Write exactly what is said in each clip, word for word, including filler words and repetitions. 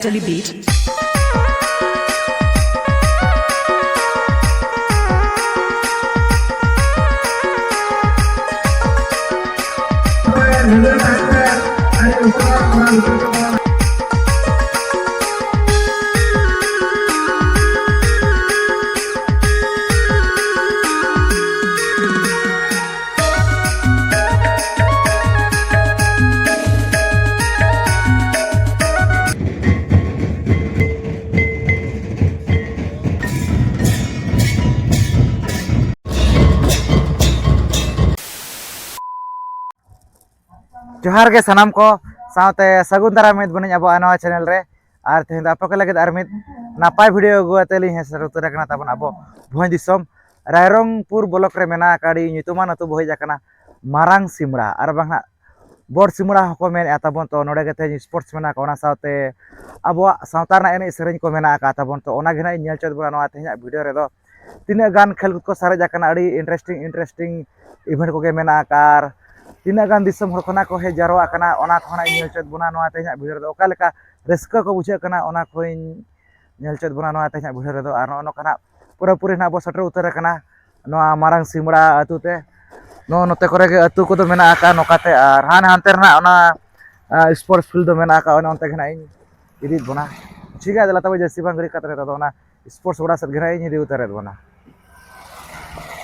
Delete. ᱡᱚᱦᱟᱨ ᱜᱮ ᱥᱟᱱᱟᱢ ᱠᱚ, ᱥᱟᱶᱛᱮ ᱥᱟᱹᱜᱩᱱ ᱫᱟᱨᱟᱢ ᱢᱤᱫ ᱵᱚᱱᱟᱹᱧ ᱟᱵᱚᱣᱟᱜ ᱱᱚᱣᱟ ᱪᱮᱱᱮᱞ ᱨᱮ᱾ ᱟᱨ ᱛᱮᱦᱮᱧ ᱫᱚ ᱟᱯᱮ ᱠᱚ ᱞᱟᱹᱜᱤᱫ ᱟᱨ ᱢᱤᱫ ᱱᱟᱯᱟᱭ ᱵᱷᱤᱰᱤᱭᱳ ᱟᱹᱜᱩ ᱠᱟᱛᱮ ᱞᱤᱧ ᱦᱮᱡ ᱥᱮᱴᱮᱨ ᱩᱛᱟᱹᱨ ᱟᱠᱟᱱᱟ ᱛᱟᱵᱚᱱ ᱟᱵᱚ ᱵᱷᱚᱸᱡᱽ ᱫᱤᱥᱚᱢ ᱨᱟᱭᱨᱚᱝᱯᱩᱨ ᱵᱞᱚᱠ ᱨᱮ ᱢᱮᱱᱟᱜ ᱟᱠᱟᱫ ᱟᱹᱰᱤ ᱧᱩᱛᱩᱢᱟᱱ ᱟᱹᱛᱩ ᱵᱚ ᱦᱮᱡ ᱟᱠᱟᱱᱟ, ᱢᱟᱨᱟᱝ ᱥᱤᱢᱲᱟ, ᱟᱨ ᱵᱟᱝ ᱦᱟᱸᱜ ᱵᱚᱲ ᱥᱤᱢᱲᱟ ᱦᱚᱸᱠᱚ ᱢᱮᱱᱮᱫᱼᱟ ᱛᱟᱵᱚᱱ᱾ ᱛᱚ ᱱᱚᱰᱮ ᱜᱮ ᱛᱮᱦᱮᱧ ᱥᱯᱳᱨᱴᱥ ᱢᱮᱱᱟᱜ ᱟᱠᱟᱫ, ᱚᱱᱟ ᱥᱟᱶᱛᱮ ᱟᱵᱚᱣᱟᱜ ᱥᱟᱶᱛᱟ ᱨᱮᱱᱟᱜ ᱮᱱᱮᱡ ᱥᱮᱨᱮᱧ ᱠᱚ ᱢᱮᱱᱟᱜ ᱟᱠᱟᱫ ᱛᱟᱵᱚᱱ᱾ ᱛᱚ ᱚᱱᱟ ᱜᱮ ᱦᱟᱸᱜ ᱤᱧ ᱧᱮᱞ ᱦᱚᱪᱚᱭᱮᱫ ᱵᱚᱱᱟ ᱱᱚᱣᱟ ᱛᱮᱦᱮᱧᱟᱜ ᱵᱷᱤᱰᱤᱭᱳ ᱨᱮᱫᱚ᱾ ᱛᱤᱱᱟᱹᱜ ᱜᱟᱱ ᱠᱷᱮᱞ ᱠᱚ ᱥᱟᱨᱮᱡ ᱟᱠᱟᱱᱟ, ᱟᱹᱰᱤ ᱤᱱᱴᱟᱨᱮᱥᱴᱤᱝ ᱤᱱᱴᱟᱨᱮᱥᱴᱤᱝ ᱤᱵᱷᱮᱱᱴ ᱠᱚᱜᱮ ᱢᱮᱱᱟᱜ ᱟᱠᱟᱫ, ᱟᱨ ᱛᱤᱱᱟᱹᱜ ᱜᱟᱱ ᱫᱤᱥᱚᱢ ᱦᱚᱲ ᱠᱷᱚᱱᱟᱜ ᱠᱚ ᱦᱮᱡ ᱡᱟᱨᱣᱟᱜ ᱠᱟᱱᱟ, ᱚᱱᱟ ᱠᱚᱦᱚᱸ ᱤᱧ ᱧᱮᱞ ᱦᱚᱪᱚᱭᱮᱫ ᱵᱚᱱᱟ ᱱᱚᱣᱟ ᱛᱮᱦᱮᱧᱟᱜ ᱵᱷᱤᱰᱤᱭᱳ ᱨᱮᱫᱚ᱾ ᱚᱠᱟ ᱞᱮᱠᱟ ᱨᱟᱹᱥᱠᱟᱹ ᱠᱚ ᱵᱩᱡᱷᱟᱹᱜ ᱠᱟᱱᱟ, ᱚᱱᱟ ᱠᱚᱧ ᱧᱮᱞ ᱦᱚᱪᱚᱭᱮᱫ ᱵᱚᱱᱟ ᱱᱚᱣᱟ ᱛᱮᱦᱮᱧᱟᱜ ᱵᱷᱤᱰᱤᱭᱳ ᱨᱮᱫᱚ᱾ ᱟᱨ ᱱᱚᱜᱼᱚ ᱱᱚᱝᱠᱟ ᱱᱟᱜ ᱯᱩᱨᱟᱹᱯᱩᱨᱤ ᱱᱟᱜ ᱵᱚ ᱥᱮᱴᱮᱨ ᱩᱛᱟᱹᱨ ᱟᱠᱟᱱᱟ ᱱᱚᱣᱟ ᱢᱟᱨᱟᱝ ᱥᱤᱢᱲᱟ ᱟᱹᱛᱩ ᱛᱮ᱾ ᱱᱚᱜᱼᱚ ᱱᱚᱛᱮ ᱠᱚᱨᱮ ᱜᱮ ᱟᱹᱛᱩ ᱠᱚᱫᱚ ᱢᱮᱱᱟᱜ ᱟᱠᱟᱫ ᱱᱚᱝᱠᱟ ᱛᱮ, ᱟᱨ ᱦᱟᱱᱮ ᱦᱟᱱᱛᱮ ᱨᱮᱱᱟᱜ ᱚᱱᱟ ᱥᱯᱳᱨᱴᱥ ᱯᱷᱤᱞᱰ ᱫᱚ ᱢᱮᱱᱟᱜ ᱟᱠᱟᱫ, ᱚᱱᱮ ᱚᱱᱛᱮ ᱜᱮ ᱱᱟᱜ ᱤᱧ ᱤᱫᱤᱭᱮᱫ ᱵᱚᱱᱟ᱾ ᱴᱷᱤᱠ ᱜᱮᱭᱟ, ᱫᱮᱞᱟ ᱛᱚᱵᱮ ᱡᱟᱹᱥᱛᱤ ᱵᱟᱝ ᱜᱷᱟᱹᱲᱤᱡ ᱠᱟᱛᱮ ᱱᱤᱛᱚᱜ ᱫᱚ ᱚᱱᱟ ᱥᱯᱳᱨᱴᱥ ᱜᱚᱰᱟ ᱥᱮᱫ ᱜᱮ ᱱᱟᱜ ᱤᱧ ᱤᱫᱤ ᱩᱛᱟᱹᱨᱮᱫ ᱵᱚᱱᱟ᱾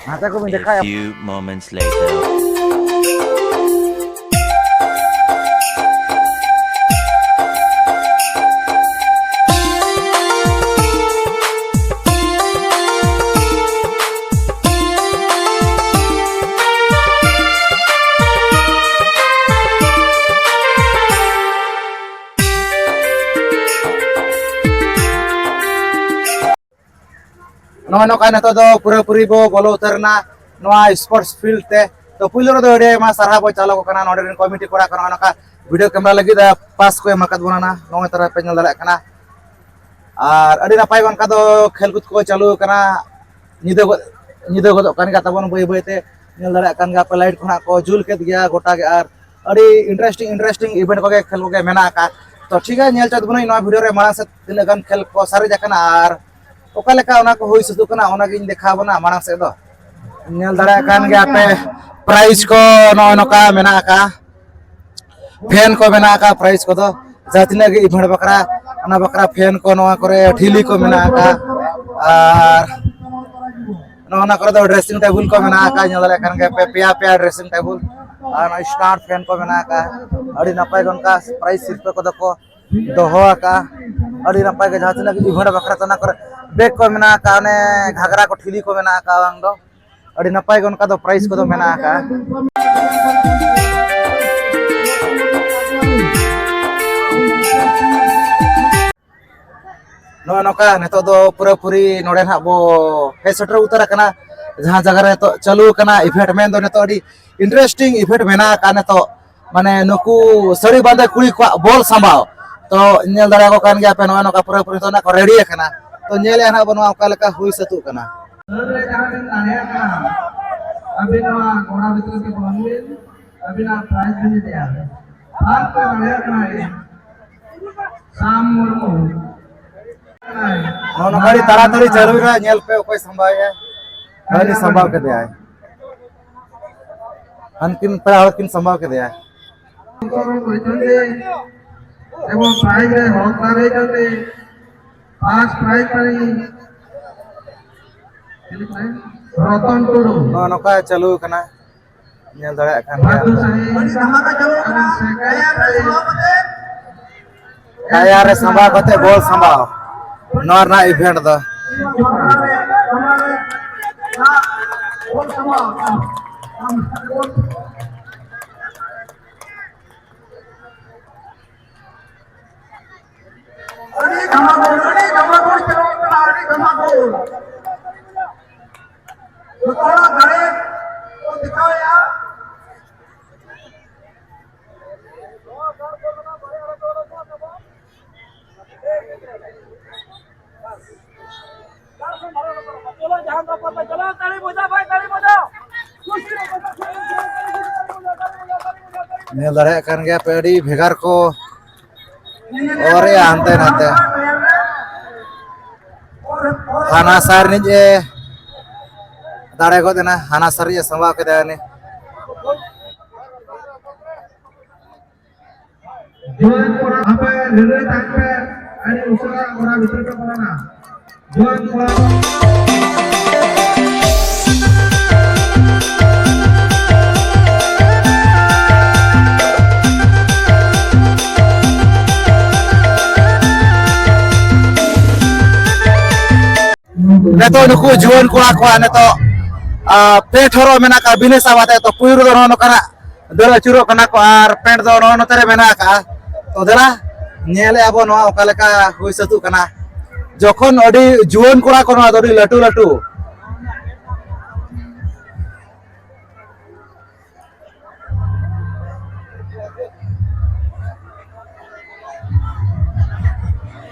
ᱱᱟᱛᱮ ᱠᱚ ᱵᱤᱱ A ᱫᱮᱠᱷᱟᱭᱟ᱾ Few moments later. ᱱᱚᱜᱼᱚᱭ ᱱᱚᱝᱠᱟ ᱱᱤᱛᱚᱜ ᱫᱚ ᱯᱩᱨᱟᱹᱯᱩᱨᱤ ᱵᱚ ᱵᱚᱞᱚ ᱩᱛᱟᱹᱨ ᱮᱱᱟ ᱱᱚᱣᱟ ᱥᱯᱳᱨᱴᱥ ᱯᱷᱤᱞᱰ ᱛᱮ᱾ ᱛᱚ ᱯᱩᱭᱞᱩ ᱨᱮᱫᱚ ᱟᱹᱰᱤ ᱟᱭᱢᱟ ᱥᱟᱨᱦᱟᱣ ᱵᱚ ᱪᱟᱞ ᱟᱠᱚ ᱠᱟᱱᱟ ᱱᱚᱰᱮ ᱨᱮᱱ ᱠᱚᱢᱤᱴᱤ ᱠᱚᱲᱟ ᱠᱚ, ᱱᱚᱜᱼᱚ ᱱᱚᱝᱠᱟ ᱵᱷᱤᱰᱤᱭᱳ ᱠᱮᱢᱮᱨᱟ ᱞᱟᱹᱜᱤᱫ ᱯᱟᱥ ᱠᱚ ᱮᱢ ᱟᱠᱟᱫ ᱵᱚᱱᱟ ᱱᱟᱜ, ᱱᱚᱜᱼᱚᱭ ᱛᱟᱨᱟ ᱯᱮ ᱧᱮᱞ ᱫᱟᱲᱮᱭᱟᱜ ᱠᱟᱱᱟ᱾ ᱟᱨ ᱟᱹᱰᱤ ᱱᱟᱯᱟᱭ ᱚᱱᱠᱟ ᱫᱚ ᱠᱷᱮᱞ ᱠᱚ ᱪᱟᱹᱞᱩ ᱟᱠᱟᱱᱟ᱾ ᱧᱤᱫᱟᱹ ᱜᱚᱫ, ᱧᱤᱫᱟᱹ ᱜᱚᱫᱚᱜ ᱠᱟᱱ ᱜᱮᱭᱟ ᱛᱟᱵᱚᱱ ᱵᱟᱹᱭ ᱵᱟᱹᱭ ᱛᱮ᱾ ᱧᱮᱞ ᱫᱟᱲᱮᱭᱟᱜ ᱠᱟᱱ ᱜᱮᱭᱟ ᱯᱮ, ᱞᱟᱭᱤᱴ ᱠᱚ ᱱᱟᱜ ᱠᱚ ᱡᱩᱞ ᱠᱮᱫ ᱜᱮᱭᱟ ᱜᱚᱴᱟ ᱜᱮ᱾ ᱟᱨ ᱟᱹᱰᱤ ᱤᱱᱴᱟᱨᱮᱥᱴᱤᱝ ᱤᱱᱴᱟᱨᱮᱥᱴᱤᱝ ᱤᱵᱷᱮᱱᱴ ᱠᱚᱜᱮ, ᱠᱷᱮᱞ ᱠᱚᱜᱮ ᱢᱮᱱᱟᱜ ᱟᱠᱟᱫ᱾ ᱛᱚ ᱴᱷᱤᱠ ᱜᱮᱭᱟ, ᱧᱮᱞ ᱦᱚᱪᱚ ᱛᱟᱵᱚᱱᱟᱹᱧ ᱱᱚᱣᱟ ᱵᱷᱤᱰᱤᱭᱳ ᱨᱮ ᱢᱟᱲᱟᱝ ᱥᱮᱫ ᱛᱤᱱᱟᱹᱜ ᱜᱟᱱ ᱠᱷᱮᱞ ᱠᱚ ᱥᱟᱨᱮᱡ ᱟᱠᱟᱱᱟ ᱟᱨ ᱚᱠᱟ ᱞᱮᱠᱟ ᱚᱱᱟ ᱠᱚ ᱦᱩᱭ ᱥᱟᱹᱛᱚᱜ ᱠᱟᱱᱟ, ᱚᱱᱟᱜᱤᱧ ᱫᱮᱠᱷᱟᱣ ᱵᱚᱱᱟ ᱢᱟᱲᱟᱝ ᱥᱮᱫ ᱫᱚ᱾ ᱧᱮᱞ ᱫᱟᱲᱮᱭᱟᱜ ᱠᱟᱱ ᱜᱮᱭᱟ ᱯᱮ, ᱯᱨᱟᱭᱤᱡᱽ ᱠᱚ ᱱᱚᱜᱼᱚᱭ ᱱᱚᱝᱠᱟ ᱢᱮᱱᱟᱜ ᱟᱠᱟᱫᱼᱟ, ᱯᱷᱮᱱ ᱠᱚ ᱢᱮᱱᱟᱜ ᱟᱠᱟᱫᱼᱟ, ᱯᱨᱟᱭᱤᱡᱽ ᱠᱚᱫᱚ ᱡᱟᱦᱟᱸ ᱛᱤᱱᱟᱹᱜ ᱜᱮ ᱤᱵᱷᱮᱱᱴ ᱵᱟᱠᱷᱨᱟ, ᱚᱱᱟ ᱵᱟᱠᱷᱨᱟ ᱯᱷᱮᱱ ᱠᱚ, ᱱᱚᱣᱟ ᱠᱚᱨᱮ ᱴᱷᱤᱞᱤ ᱠᱚ ᱢᱮᱱᱟᱜ ᱟᱠᱟᱫᱼᱟ᱾ ᱟᱨ ᱱᱚᱜᱼᱚ ᱱᱚᱣᱟ ᱠᱚᱨᱮ ᱫᱚ ᱰᱨᱮᱥᱤᱝ ᱴᱮᱵᱩᱞ ᱠᱚ ᱢᱮᱱᱟᱜ ᱟᱠᱟᱫᱼᱟ, ᱧᱮᱞ ᱫᱟᱲᱮᱭᱟᱜ ᱠᱟᱱ ᱜᱮᱭᱟ ᱯᱮ, ᱯᱮᱭᱟ ᱯᱮᱭᱟ ᱰᱨᱮᱥᱤᱝ ᱴᱮᱵᱩᱞ ᱟᱨ ᱱᱚᱜᱼᱚᱭ ᱥᱴᱟᱨ ᱯᱷᱮᱱ ᱠᱚ ᱢᱮᱱᱟᱜ ᱟᱠᱟᱫᱼᱟ᱾ ᱟᱹᱰᱤ ᱱᱟᱯᱟᱭ ᱜᱮ ᱚᱱᱠᱟ ᱯᱨᱟᱭᱤᱡᱽ ᱥᱤᱨᱯᱟᱹ ᱠᱚᱫᱚ ᱠᱚ ᱫᱚᱦᱚ ᱟᱠᱟᱫᱼᱟ᱾ ᱟᱹᱰᱤ ᱱᱟᱯᱟᱭ ᱜᱮ ᱡᱟᱦᱟᱸ ᱛᱤᱱᱟᱹᱜ ᱤᱵᱷᱮᱱᱴ ᱵᱟᱠᱷᱨᱟ ᱛᱮ ᱚᱱᱟ ᱠᱚᱨᱮ ᱵᱮᱜᱽ ᱠᱚ ᱢᱮᱱᱟᱜ ᱟᱠᱟᱫᱼᱟ, ᱚᱱᱮ ᱜᱷᱟᱜᱽᱨᱟ ᱠᱚ ᱴᱷᱤᱞᱤ ᱠᱚ ᱢᱮᱱᱟᱜ ᱟᱠᱟᱫᱼᱟ ᱵᱟᱝ ᱫᱚ᱾ ᱟᱹᱰᱤ ᱱᱟᱯᱟᱭ ᱜᱮ ᱚᱱᱠᱟ ᱫᱚ ᱯᱨᱟᱭᱤᱡᱽ ᱠᱚᱫᱚ ᱢᱮᱱᱟᱜ ᱟᱠᱟᱫᱼᱟ᱾ ᱱᱚᱜᱼᱚᱭ ᱱᱚᱝᱠᱟ ᱱᱤᱛᱚᱜ ᱫᱚ ᱯᱩᱨᱟᱹᱯᱩᱨᱤ ᱱᱚᱰᱮ ᱱᱟᱦᱟᱜ ᱵᱚ ᱦᱮᱡ ᱥᱮᱴᱮᱨ ᱩᱛᱟᱹᱨ ᱟᱠᱟᱱᱟ, ᱡᱟᱦᱟᱸ ᱡᱟᱭᱜᱟ ᱨᱮ ᱱᱤᱛᱚᱜ ᱪᱟᱹᱞᱩ ᱟᱠᱟᱱᱟ ᱤᱵᱷᱮᱱᱴ, ᱢᱮᱱᱫᱚ ᱱᱤᱛᱚᱜ ᱟᱹᱰᱤ ᱤᱱᱴᱟᱨᱮᱥᱴᱤᱝ ᱤᱵᱷᱮᱱᱴ ᱢᱮᱱᱟᱜ ᱟᱠᱟᱫ ᱱᱤᱛᱚᱜ, ᱢᱟᱱᱮ ᱱᱩᱠᱩ ᱥᱟᱹᱲᱤ ᱵᱟᱸᱫᱮ ᱠᱩᱲᱤ ᱠᱚᱣᱟᱜ ᱵᱚᱞ ᱥᱟᱢᱵᱟᱣ᱾ ᱛᱚ ᱧᱮᱞ ᱫᱟᱲᱮᱭᱟᱠᱚ ᱠᱟᱱ ᱜᱮᱭᱟ ᱯᱮ, ᱱᱚᱜᱼᱚᱭ ᱱᱚᱝᱠᱟ ᱯᱩᱨᱟᱹᱯᱩᱨᱤ ᱱᱤᱛᱚᱜ ᱱᱟᱜ ᱠᱚ ᱨᱮᱰᱤ ᱟᱠᱟᱱᱟ᱾ ᱛᱚ ᱧᱮᱞᱮᱜᱼᱟ ᱱᱟᱦᱟᱜ ᱵᱚᱱ ᱱᱚᱣᱟ ᱚᱠᱟ ᱞᱮᱠᱟ ᱦᱩᱭ ᱥᱟᱹᱛᱚᱜ ᱠᱟᱱᱟ᱾ ᱟᱹᱵᱤᱱ ᱱᱚᱣᱟ ᱜᱚᱲᱟ ᱵᱷᱤᱛᱨᱤ ᱛᱮ ᱵᱚᱞᱚᱱ ᱵᱤᱱ, ᱟᱹᱵᱤᱱᱟᱜ ᱯᱨᱟᱭᱤᱡᱽ ᱵᱤᱱ ᱤᱫᱤᱭᱟ᱾ ᱯᱷᱟᱥᱴ ᱨᱮ ᱫᱟᱲᱮᱭᱟᱜ ᱠᱟᱱᱟᱭ ᱥᱟᱢ ᱢᱩᱨᱢᱩ᱾ ᱱᱚᱜᱼᱚ ᱱᱚᱝᱠᱟ ᱟᱹᱰᱤ ᱛᱟᱲᱟᱛᱟᱲᱤ ᱪᱟᱹᱞᱩᱭᱮᱱᱟ, ᱧᱮᱞ ᱯᱮ ᱚᱠᱚᱭ ᱥᱟᱢᱵᱟᱣᱮᱜᱼᱟ᱾ ᱦᱟᱹᱱᱤ ᱥᱟᱢᱵᱟᱣ ᱠᱮᱫᱮᱭᱟᱭ, ᱦᱟᱱᱠᱤᱱ ᱯᱮᱲᱟ ᱦᱚᱲ ᱠᱤᱱ ᱥᱟᱢᱵᱟᱣ ᱠᱮᱫᱮᱭᱟ᱾ ᱮᱵᱚᱝ ᱯᱨᱟᱭᱤᱡᱽ ᱨᱮ ᱦᱚᱠᱫᱟᱨ ᱦᱩᱭ ᱠᱟᱛᱮ ᱯᱷᱟᱥᱴ ᱯᱨᱟᱭᱤᱡᱽ ᱯᱟᱭ ᱨᱚᱛᱚᱱ ᱴᱩᱰᱩ᱾ ᱱᱚᱜᱼᱚ ᱱᱚᱝᱠᱟ ᱪᱟᱹᱞᱩ ᱟᱠᱟᱱᱟ, ᱧᱮᱞ ᱫᱟᱲᱮᱭᱟᱜ ᱠᱟᱱ ᱜᱮᱭᱟ᱾ ᱵᱟᱹᱫᱩ ᱥᱟᱹᱨᱤ ᱟᱨ ᱥᱮᱠᱮᱱᱰ ᱯᱨᱟᱭᱤᱡᱽ ᱴᱟᱭᱟᱨ ᱨᱮ ᱥᱟᱢᱵᱟᱣ ᱠᱟᱛᱮ ᱵᱚᱞ ᱥᱟᱢᱵᱟᱣ, ᱱᱚᱣᱟ ᱨᱮᱱᱟᱜ ᱤᱵᱷᱮᱱᱴ ᱫᱚ᱾ ᱟᱹᱰᱤ ᱫᱷᱟᱢᱟᱠᱩᱲ, ᱟᱹᱰᱤ ᱫᱷᱟᱢᱟᱠᱩᱲ ᱪᱟᱞᱟᱣ ᱠᱟᱱᱟ, ᱟᱹᱰᱤ ᱫᱷᱟᱢᱟᱠᱩᱲ᱾ ᱡᱚᱛᱚ ᱦᱚᱲᱟᱜ ᱫᱟᱲᱮ ᱠᱚ ᱫᱮᱠᱷᱟᱣᱮᱫᱼᱟ᱾ ᱧᱮᱞ ᱫᱟᱲᱮᱭᱟᱜ ᱠᱟᱱ ᱜᱮᱭᱟ ᱯᱮ, ᱟᱹᱰᱤ ᱵᱷᱮᱜᱟᱨ ᱠᱚ ᱚᱨᱮ ᱦᱟᱱᱛᱮ ᱱᱟᱛᱮ᱾ ᱦᱟᱱᱟ ᱥᱟᱨ ᱨᱤᱱᱤᱡ ᱮ ᱫᱟᱲᱮ ᱜᱚᱫ ᱮᱱᱟ, ᱦᱟᱱᱟ ᱥᱟᱨ ᱨᱤᱱᱤᱡ ᱮ ᱥᱟᱢᱵᱟᱣ ᱠᱮᱫᱟ ᱩᱱᱤ᱾ ᱡᱩᱣᱟᱹᱱ ᱠᱚᱲᱟ, ᱟᱯᱮ ᱞᱟᱹᱲᱦᱟᱹᱭ ᱛᱟᱦᱮᱱ ᱯᱮ, ᱟᱹᱰᱤ ᱩᱥᱟᱹᱨᱟ ᱜᱚᱰᱟ ᱵᱷᱤᱛᱤᱨ ᱯᱮ ᱵᱚᱞᱚᱱᱟ᱾ ᱡᱩᱣᱟᱹᱱ ᱠᱚᱲᱟ᱾ ᱱᱤᱛᱚᱜ ᱱᱩᱠᱩ ᱡᱩᱣᱟᱹᱱ ᱠᱚᱲᱟ ᱠᱚᱣᱟᱜ ᱱᱤᱛᱚᱜ, ᱟ, ᱯᱮ ᱴᱷᱚᱨᱚ ᱢᱮᱱᱟᱜ ᱟᱠᱟᱫ ᱵᱤᱱᱟᱹ ᱥᱟᱵ ᱟᱛᱮ, ᱛᱚ ᱯᱩᱭᱞᱩ ᱨᱮᱫᱚ ᱱᱚᱜᱼᱚ ᱱᱚᱝᱠᱟᱱᱟᱜ ᱫᱟᱹᱲ ᱟᱹᱪᱩᱨᱚᱜ ᱠᱟᱱᱟ ᱠᱚ ᱟᱨ ᱯᱮᱱᱴ ᱫᱚ ᱱᱚᱜᱼᱚ ᱱᱚᱛᱮ ᱨᱮ ᱢᱮᱱᱟᱜ ᱟᱠᱟᱫᱼᱟ᱾ ᱛᱚ ᱫᱮᱞᱟ ᱧᱮᱞᱮᱫᱼᱟ ᱵᱚ ᱱᱚᱣᱟ ᱚᱠᱟ ᱞᱮᱠᱟ ᱦᱩᱭ ᱥᱟᱹᱛᱚᱜ ᱠᱟᱱᱟ᱾ ᱡᱚᱠᱷᱚᱱ ᱟᱹᱰᱤ ᱡᱩᱣᱟᱹᱱ ᱠᱚᱲᱟ ᱠᱚ ᱱᱚᱣᱟ ᱫᱚ ᱟᱹᱰᱤ ᱞᱟᱹᱴᱩ ᱞᱟᱹᱴᱩ᱾